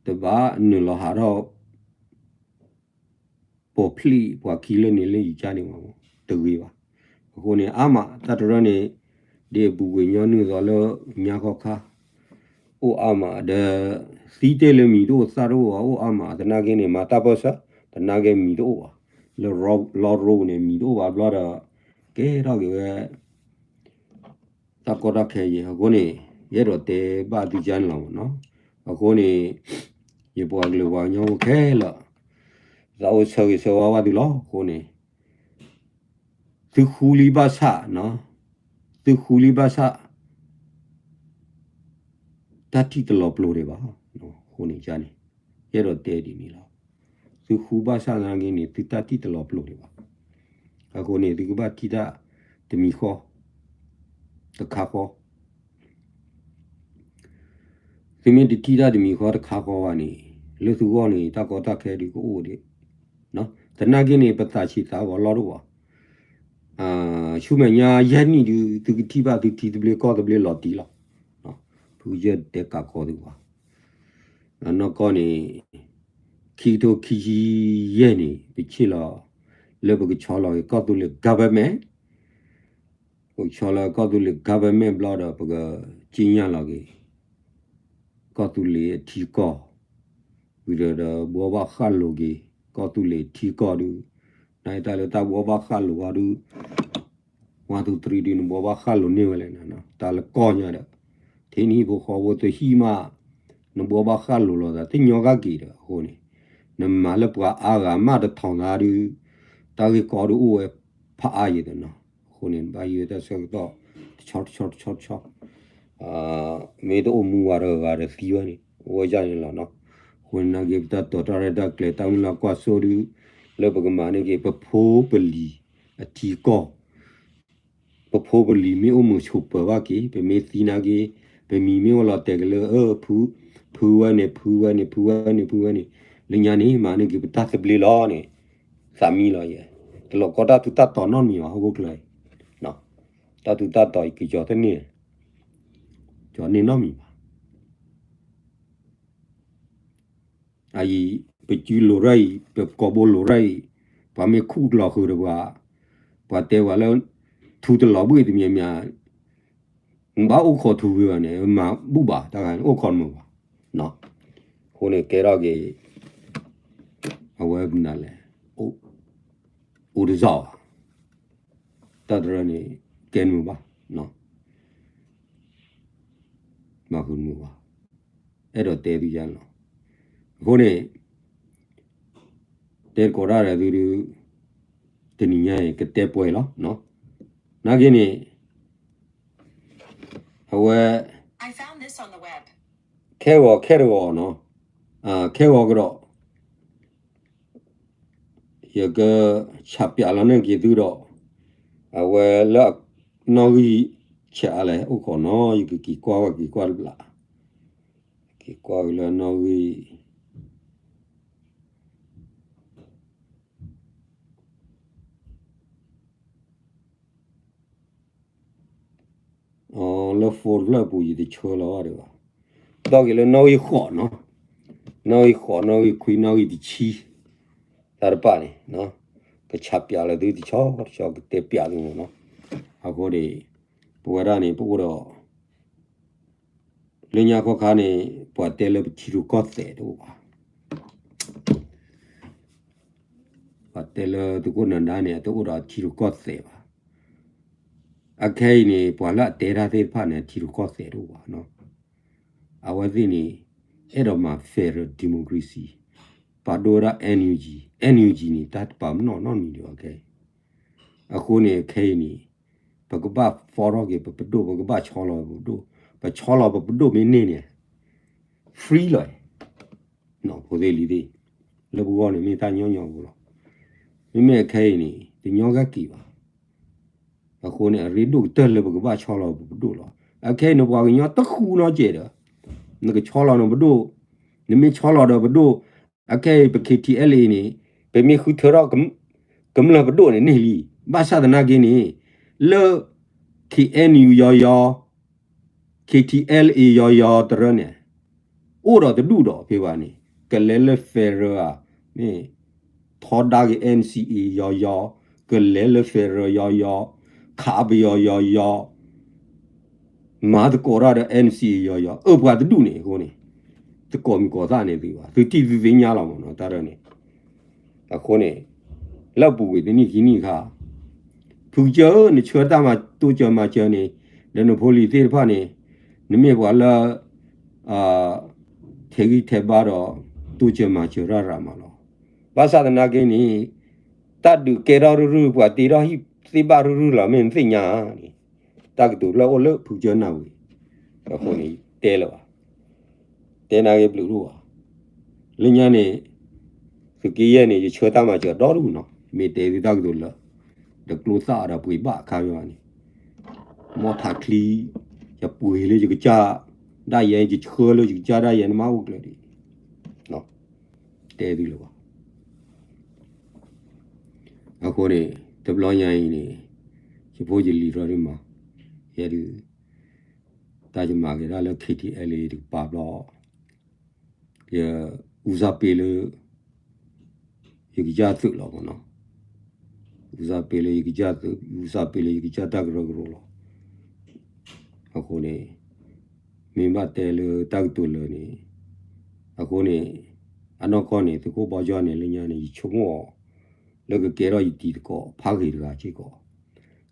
တဘၣ်နုာ်လီၤဟးထီၣ် ပိာ်ဖျံးပှၤခံလၢန့ၣ်လၢယကါန့ၣ်မ့ၢ် တဂ့ၤဘၣ်. အဃိန့ၣ် အါမး တၢ်တရၢန့ၣ် ဒ်အပူၤကွံာ်ညီနုၢ်သီလၢညါခီခါ အိၣ်အါမး ဒီး သံတ့ၢ်လၢမံၤတအိၣ်သၣ်တအိၣ် အိၣ်အါမး သနာ်က့န့ၣ် မၤတၢ်ပၢၢ်ဆၢ သနာ်က့မံၤတအိၣ်ဘၣ် လၢလီရိန့ၣ် မံၤတအိၣ်ဘၣ်ဘျီဒီး ကဲထီၣ်က့ၤဝဲ တၢ်ကီတၢ်ခဲအံၤ အဃိန့ၣ် ယအဲၣ်ဒိးတဲဘၣ်သုကါန့ၣ်လီၤမ့ၢ်နီၤ. အဃိန့ၣ် ယပှၤကလုာ်ပှၤကညီဖိခဲလၢာ် သးအိၣ်ဆၢဂ့ၤဆၢဝါဘၣ်သုလီၤ. အဃိန့ၣ် သုဃူလံဘၣ်ဆၣ်, သုဃူလံဘၣ်ဆၣ် တၢ်ထံၣ်တလီၤပျိၤဒံးဘၣ်. အဃိန့ၣ်န့ၣ် ယအဲၣ်ဒိးတဲဒ်န့ၣ်လီၤ. သုဃူဘၣ်ဆၣ်သနာ်က့န့ၣ် သုတၢ်ထံၣ်တလီၤပျိၤဒံးဘၣ်. အဃိန့ၣ် သုကဘၣ်ထံၣ်တၢ်တမံၤဃီ တခါဃီ သုမ့ၢ်တထံၣ်တၢ်တမံၤဃီတခါဃီဘၣ်န့ၣ် လၢသုဂီၢ်န့ၣ် တၢ်ကီတၢ်ခဲဒုးကအိၣ်ဒံး. သနာ်က့န့ၣ် ပသးဆံးသးဂီၤလီၢ်တအိၣ်ဘၣ်. ဆူမဲာ်ညါယဲၢ်နံၣ်ဒုး သုကထံၣ်ဘၣ်သုထံသဘျ့ကီၢ်သဘျ့လီၤတံၢ်လီၤ. ဖုယဲၢ်တဲကးကီသုဘၣ်. နီၢ်ကီၢ်န့ၣ် ခံကထိခံဆံယဲၢ်န့ၣ် ပဆ့ၣ်လီၤ လၢပကဆီလီၤက့ၤကီၢ်သူလ့ၤ government ပကဆီလီၤကီၢ်သူလ့ၤ government ဘျီဒီး ပကစံၣ်ညါလီၤက့ၤ ကီၢ်သူလ့ၤအထံကီၢ်, ဝံၤဒီး ဒီးဘှီဘၣ်ဃၣ်လိၤက့ၤ ကီၢ်သူလ့ၤထံကီၢ်ဒုး, နတၢ်လၢတၢ်ဘှီဘၣ်ဃၣ်လိၤအီၤဒုး one two three ဒုး နဘှီဘၣ်ဃၣ်လိၤန့ၢ်ဝဲလဲၣ်, တၢ်လၢကီၢ်ညါဒီး ထံနံၣ်ဖိဃီဖိသဟံၣ်မး နဘှီဘၣ်ဃၣ်လိၤလီၤသး သ့ၣ်ညါက့ၤဒီးအဃိန့ၣ် နမၤလၢပှၤအါဂၤမးတထီၣ်သးဒုး တၢ်ဂ့ၢ်ကီဒုးအိၣ်ဝဲဖးအါယံၤတနီၤ. အဃိန့ၣ် နဘၣ်ဟံးဝဲတၢ်ဆၢကတီၢ် တဆီတဆီတဆီတဆီ မ့ၢ်တအိၣ်မူဝဲတဂၤဂၤဒီးသံဝဲန့ၣ် အိၣ်ဝဲဒ်န့ၣ်လီၤနီၤ. အဃိန့ၣ်နာ်က့ ပတၢ်တိာ်တၢ်ရဲၣ်တၢ်ကျဲၤတၢ်မုၢ်လၢ်ကွၢ်စိဒုး လၢပကမၤန့ၢ်က့ၤပဖိပလံၤအထံကီၢ် ပဖိပလံၤမ့ၢ်အိၣ်မုာ်ဆိးပၢၤဘၣ်က့ၤ ပမ့ၢ်သံနာ်က့ ပမံၤမ့ၢ်အိၣ်လီၤတဲာ်က့ၤလၢ ဖုဝဲန့ၣ် ဖုဝဲန့ၣ် ဖုဝဲန့ၣ် ဖုဝဲန့ၣ် လၢညါန့ၣ် မၤန့ၢ်က့ၤပတၢ်သဘျ့လီၤန့ၣ် သးမံလီၤယဲ တလီၤကီတၢ်ထူးတၢ်တီၤနီတမံၤဘၣ် ဟီၣ်ခိၣ်ချၢအံၤ တၢ်ထူးတၢ်တီၤအံၤကကၠီၤတန့ၢ် ကၠီၤန့ၢ်နီတမံၤဘၣ်. အအံၤ ပစုလိၤရၢ်အံၤ ပကိာ်ဘိလိၤရၢ်အံၤ ပှၤမ့ၢ်ခူၣ်လီၤဃုာ်ဒီးပှၤ ပှၤတဲပှၤလၢ ထူတလီၤဘှ့ၣ်တမံၤမံၤ နဘၣ်အိၣ်ခိးထူဝံၤဘၣ်န့ၣ် မၤဘူၣ်ဘၣ် တၢ်ဂၤန့ၣ် အိၣ်ခိးနမုာ်ဘၣ်. အဃိန့ၣ်ကဲထီၣ်က့ၤ အဝဲမနုၤလဲၣ် အိၣ်တစီၣ်ဘၣ် တၢ်တရၢန့ၣ် ကဲနမုာ်ဘၣ် မၤဃုာ်နမုာ်ဘၣ် အဲၣ်ဒိးတဲသုယါလီၤ. အဃိန့ၣ် တဲတကိးတၢ်ဒီးသုဒုး တနံၤညါအံၤ ကတဲပှဲၤလီၤ. နာ်က့န့ၣ် အဝဲ ခဲဂီၤခဲတဂီၤနီၤ ခဲဂီၤကဒီး ယကဆးပၠးလီၤန့ၢ်က့ၤသုဒီး အဝဲလၢနီၣ်ဂံၢ်ဆဲးအါလဲၣ် အိၣ်ခိးနီၤ ယကက့ၤကွၢ်ဝဲက့ၤကွၢ်တဘျီ က့ၤကွၢ်က့ၤလၢနီၣ်ဂံၢ် လၢ phone တဖျၢၣ်အပူၤ ယတဆှၢလီၤဘၣ်ဒံးဘၣ်. ဒီးက့ၤလၢနီၣ်ဂံၢ်ဃိးနီၤ, နီၣ်ဂံၢ်ဃိး နီၣ်ဂံၢ်ခွံ နီၣ်ဂံၢ်တဆံ တၢ်တဖၣ်န့ၣ် ကဆးပၠးလၢသုတဆီတဆီ ကတဲပၠးသုနီၤ. အဃိန့ၣ် ပဝဲဒၣ်န့ၣ် ပအိၣ်ဒီး လၢညါခီခါန့ၣ် ပှၤတဲလၢပထံရူၢ်ကီၢ်သဲးတအိၣ်ဘၣ်. ပှၤတဲလၢသုးခိၣ်နၤဒါန့ၣ် အတအိၣ်ဒီးအထံရူၢ်ကီၢ်သဲးဘၣ်. အခဲအံၤန့ၣ် ပှၤလၢအတဲတၢ်သ့ၣ်တဖၣ်န့ၣ် အထံရူၢ်ကီၢ်သဲးတအိၣ်ဘၣ်နီၤ. အဝဲသ့ၣ်န့ၣ် အဲၣ်ဒိးမၤ federal democracy ပာ်ဒိၣ်ဝဲဒၣ် NUG, NUG န့ၣ် တၢ်တပာ်ပနီၣ်နီတမံၤဒံးဘၣ်ခဲအံၤ. အဃိန့ၣ် ခဲအံၤန့ၣ် ပကဘၣ် form ထီၣ်က့ၤ ပပဒိၣ်, ပကဘၣ်ဆီလီၤပပဒိၣ်, ပဆီလီၤပပဒိၣ်မ့ၢ်န့ၢ်န့ၣ် free လီၤ. ဖိသ့ၣ်လံၤသ့ၣ်, လၢပဂီၢ်န့ၣ် မ့ၢ်တၢ်ညီညီဖိလီၤ. မ့မ့ၢ်အခဲအံၤန့ၣ် တညီဂၤက့ၤဘၣ်. အဃိန့ၣ် အရ့ဒိၣ်ကတၢၢ်လၢပကဘၣ်ဆီလီၤပပဒိၣ်လီၤ. အခဲအံၤန့ၣ် ပှၤကညီတဃူနီတစဲးဒီး နကဆီလီၤနပဒိၣ်, နမ့ၢ်ဆီလီၤဒီးပဒိၣ်, အခဲအံၤ ပ KTLA န့ၣ် ပမ့ၢ်ဃုထၢထီၣ် ကမျၢၢ်ပဒိၣ်န့ၣ်န့ၢ်လံ. ဘၣ်ဆၣ်သနာ်က့န့ၣ် လၢ KNU ယီၤယီၤ KTLA ယီၤယီၤတရၢန့ၣ် အိၣ်ဒီးတဒူၣ်ဒီးဖဲဘၣ်န့ၣ် ကလဲၤလၢ federal ဧါ, မ့ၢ်ထီဒါက့ၤ NCA ယီၤယီၤ, ကလဲၤလၢ federal ယီၤယီၤ, ခးပယီၤယီၤယီၤ, မၤသကိးတၢ်ဒီး NCA ယီၤယီၤ, အၢ ပှၤတဒူၣ်န့ၣ်အဃိန့ၣ် တကိးမံၤကိးသၣ်န့ၣ်သုဘၣ်, သုထံၣ်သုသ့ၣ်ညါလီၤမ့ၢ်နီၤ တၢ်ဒ်န့ၣ်. အဃိန့ၣ် လၢအပူၤကွံာ်တနံၣ်ခံနံၣ်အခါ ဖုကစၢၢ်ဧၢ နဆှၢတၢ်မၤတိစၢၤမၤစၢၤန့ၣ် ဒီးနဖိလံၤသ့ၣ်တဖၣ်န့ၣ် နမ့ၢ်ပှၤလၢ ထဲးဂံၢ်ထဲးဘါဒီး တိစၢၤမၤစၢၤရၣ်ရၤမးလီၤ. ဘၣ်ဆၣ်သနာ်က့န့ၣ် တၢ်ဒုးကဲထီၣ်ရုၢ်ရုၢ် ပှၤတ့ထီၣ်ဟံၣ် သ့ၣ်ဘၣ်ရုၢ်ရုၢ်လီၤ မ့ၢ်နသ့ၣ်ညါဧါန့ၣ်, တၢ်ကတိၤလၢအိၣ်လၢဖုကစၢၢ်နၢ်ဝံၤ, အဃိန့ၣ် တဲလၢၤဘၣ်, တဲနာ်က့ဘျုးဒိၣ်ဘၣ်, လၢညါန့ၣ် သုးက့ယဲၢ်န့ၣ် ယဆှၢတၢ်မၤစၢၤဒီဒူၣ်နီၤ, မ့ၢ်တဲသုတၢ်ကတိၤလၢ တကျိသၣ်အဒီးပှ့ၤဘၣ်အခါယွၤန့ၣ်, မီၢ်ထးချံ, ယပှ့ၤလၢယကစၢ်ဒၣ်ယဲ, ယဆှၢလၢယကစၢ်ဒၣ်ယဲန့ၣ် မ့ၢ်အိၣ်ကျၢၤဒံး, တဲသုလၢၤဘၣ်. အဃိန့ၣ် တဘျီညါအံၤန့ၣ် ယဖိယလံၤထီၣ်ဒ်မး, ယဲဒုး တၢ်ယမၤက့ၤဒၣ်လၢ ခ့ထံအဲလ့ တကပၤဘျီ, ယအူစၢ်ပ့လၢ ယကစၢ်သုးလီၤမ့ၢ်နီၤ, အူစၢ်ပ့လၢယကစၢ်သုး, အူစၢ်ပ့လၢယကစၢ်တၢ်ကရၢကရိလီၤ. အဃိန့ၣ် မ့ၢ်ဘၣ်တဲလၢတၢ်ကတိၤလၢာ်န့ၣ်, အဃိန့ၣ် အနီၢ်ကီၢ်န့ၣ် သုးခိၣ်ဘီကၠီန့ၣ် လၢညါန့ၣ် ယဆိကမိၣ်အီၤ လၢကကဲထီၣ်ယတံၤသကိးဖးဂ့ၤတဂၤစ့ၢ်ကီး,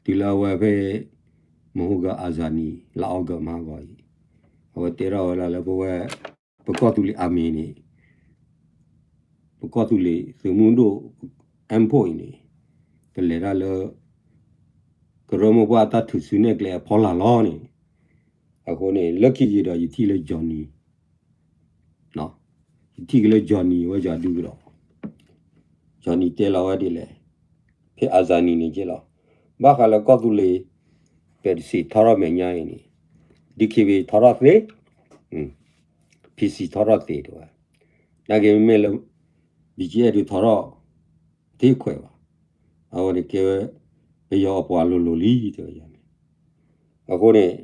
တုၤလၢအဝဲဖဲ မဟိဂၤအၤစၤနံၤ လါအီကူးမဟါဂီၤအံၤ, အဝဲတဲထီၣ်ဝဲဒၣ်လၢပဝဲ ပကီၢ်သူလ့ၤအမံၤန့ၣ် ပကီၢ်သူလ့ၤသုးမုၢ်ဒိၣ် M four အံၤန့ၣ် ပလဲၤတၢ်လၢ ကရၢမိၢ်ပှၢ်တၢ်ထုးစုနဲၣ်ကျဲအဖီလာ်လီၤန့ၣ်, အဃိန့ၣ် လၢခံက့ၤဒီး ယထံၣ်လၢ Johnny, ယထံၣ်က့ၤလၢ Johnny ဝဲယွၤဒုကဒီး, Johnny တဲလီၤဝဲဒ်လဲၣ်, ဖဲအၤစၤနံၤန့ၣ်က့လီၤ, ဘၣ်ဃးလၢကီၢ်သူလ့ၤ ပဒစံးထီထီၣ်မဲာ်ညါအံၤန့ၣ်, DKBA ထီထီၣ်သ့, PC ထီထီၣ်သ့တဲဝဲ, နာ်က့မ့မ့ၢ်လၢ BGF ဒုးထီထီၣ် တခွဲးဘၣ်, အဝဲန့ၣ်ကဲဝဲ ပယီၤအပှၤလိၤလိၤလံတဲဝဲန့ၣ်, အဃိန့ၣ်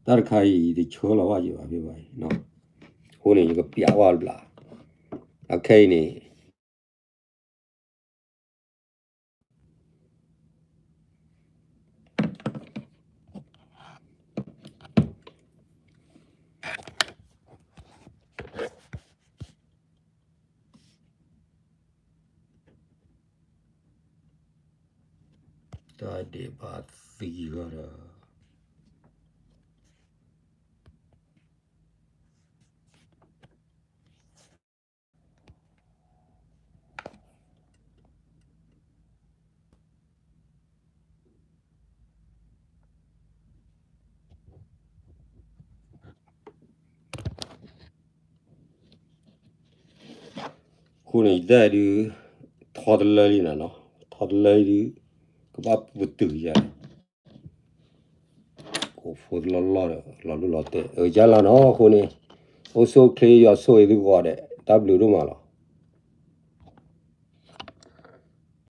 တၢ်တခါအံၤ ယတဆၢလီၤဘၣ်ယံၤဘၣ်ဖဲဘၣ်အံၤ, အဃိန့ၣ် ယကပျးဝဲတဘျီ, အခဲအံၤန့ၣ် တၢ်ဒဲးဘးသံဂီၢ်ဒီး အဃိန့ၣ် ယတၢ်ဒုး ထီတလၢလံနၤနီၤ, ထီတလၢဒုး ကဘၣ်ပတုာ်ယၤ, ကိးဖိတလီၢ်လီၢ်ဒီး လီၤဒိၣ်လီၤတဲာ် အကစၢ်လီၤနီၤ, အဃိန့ၣ် အိၣ်ဆူၣ်အိၣ်ချ့ ယွၤဆိၣ်ဂ့ၤသုကိးဂၤဒဲး တၢ်ဘျုးဒိၣ်မးလီၤ.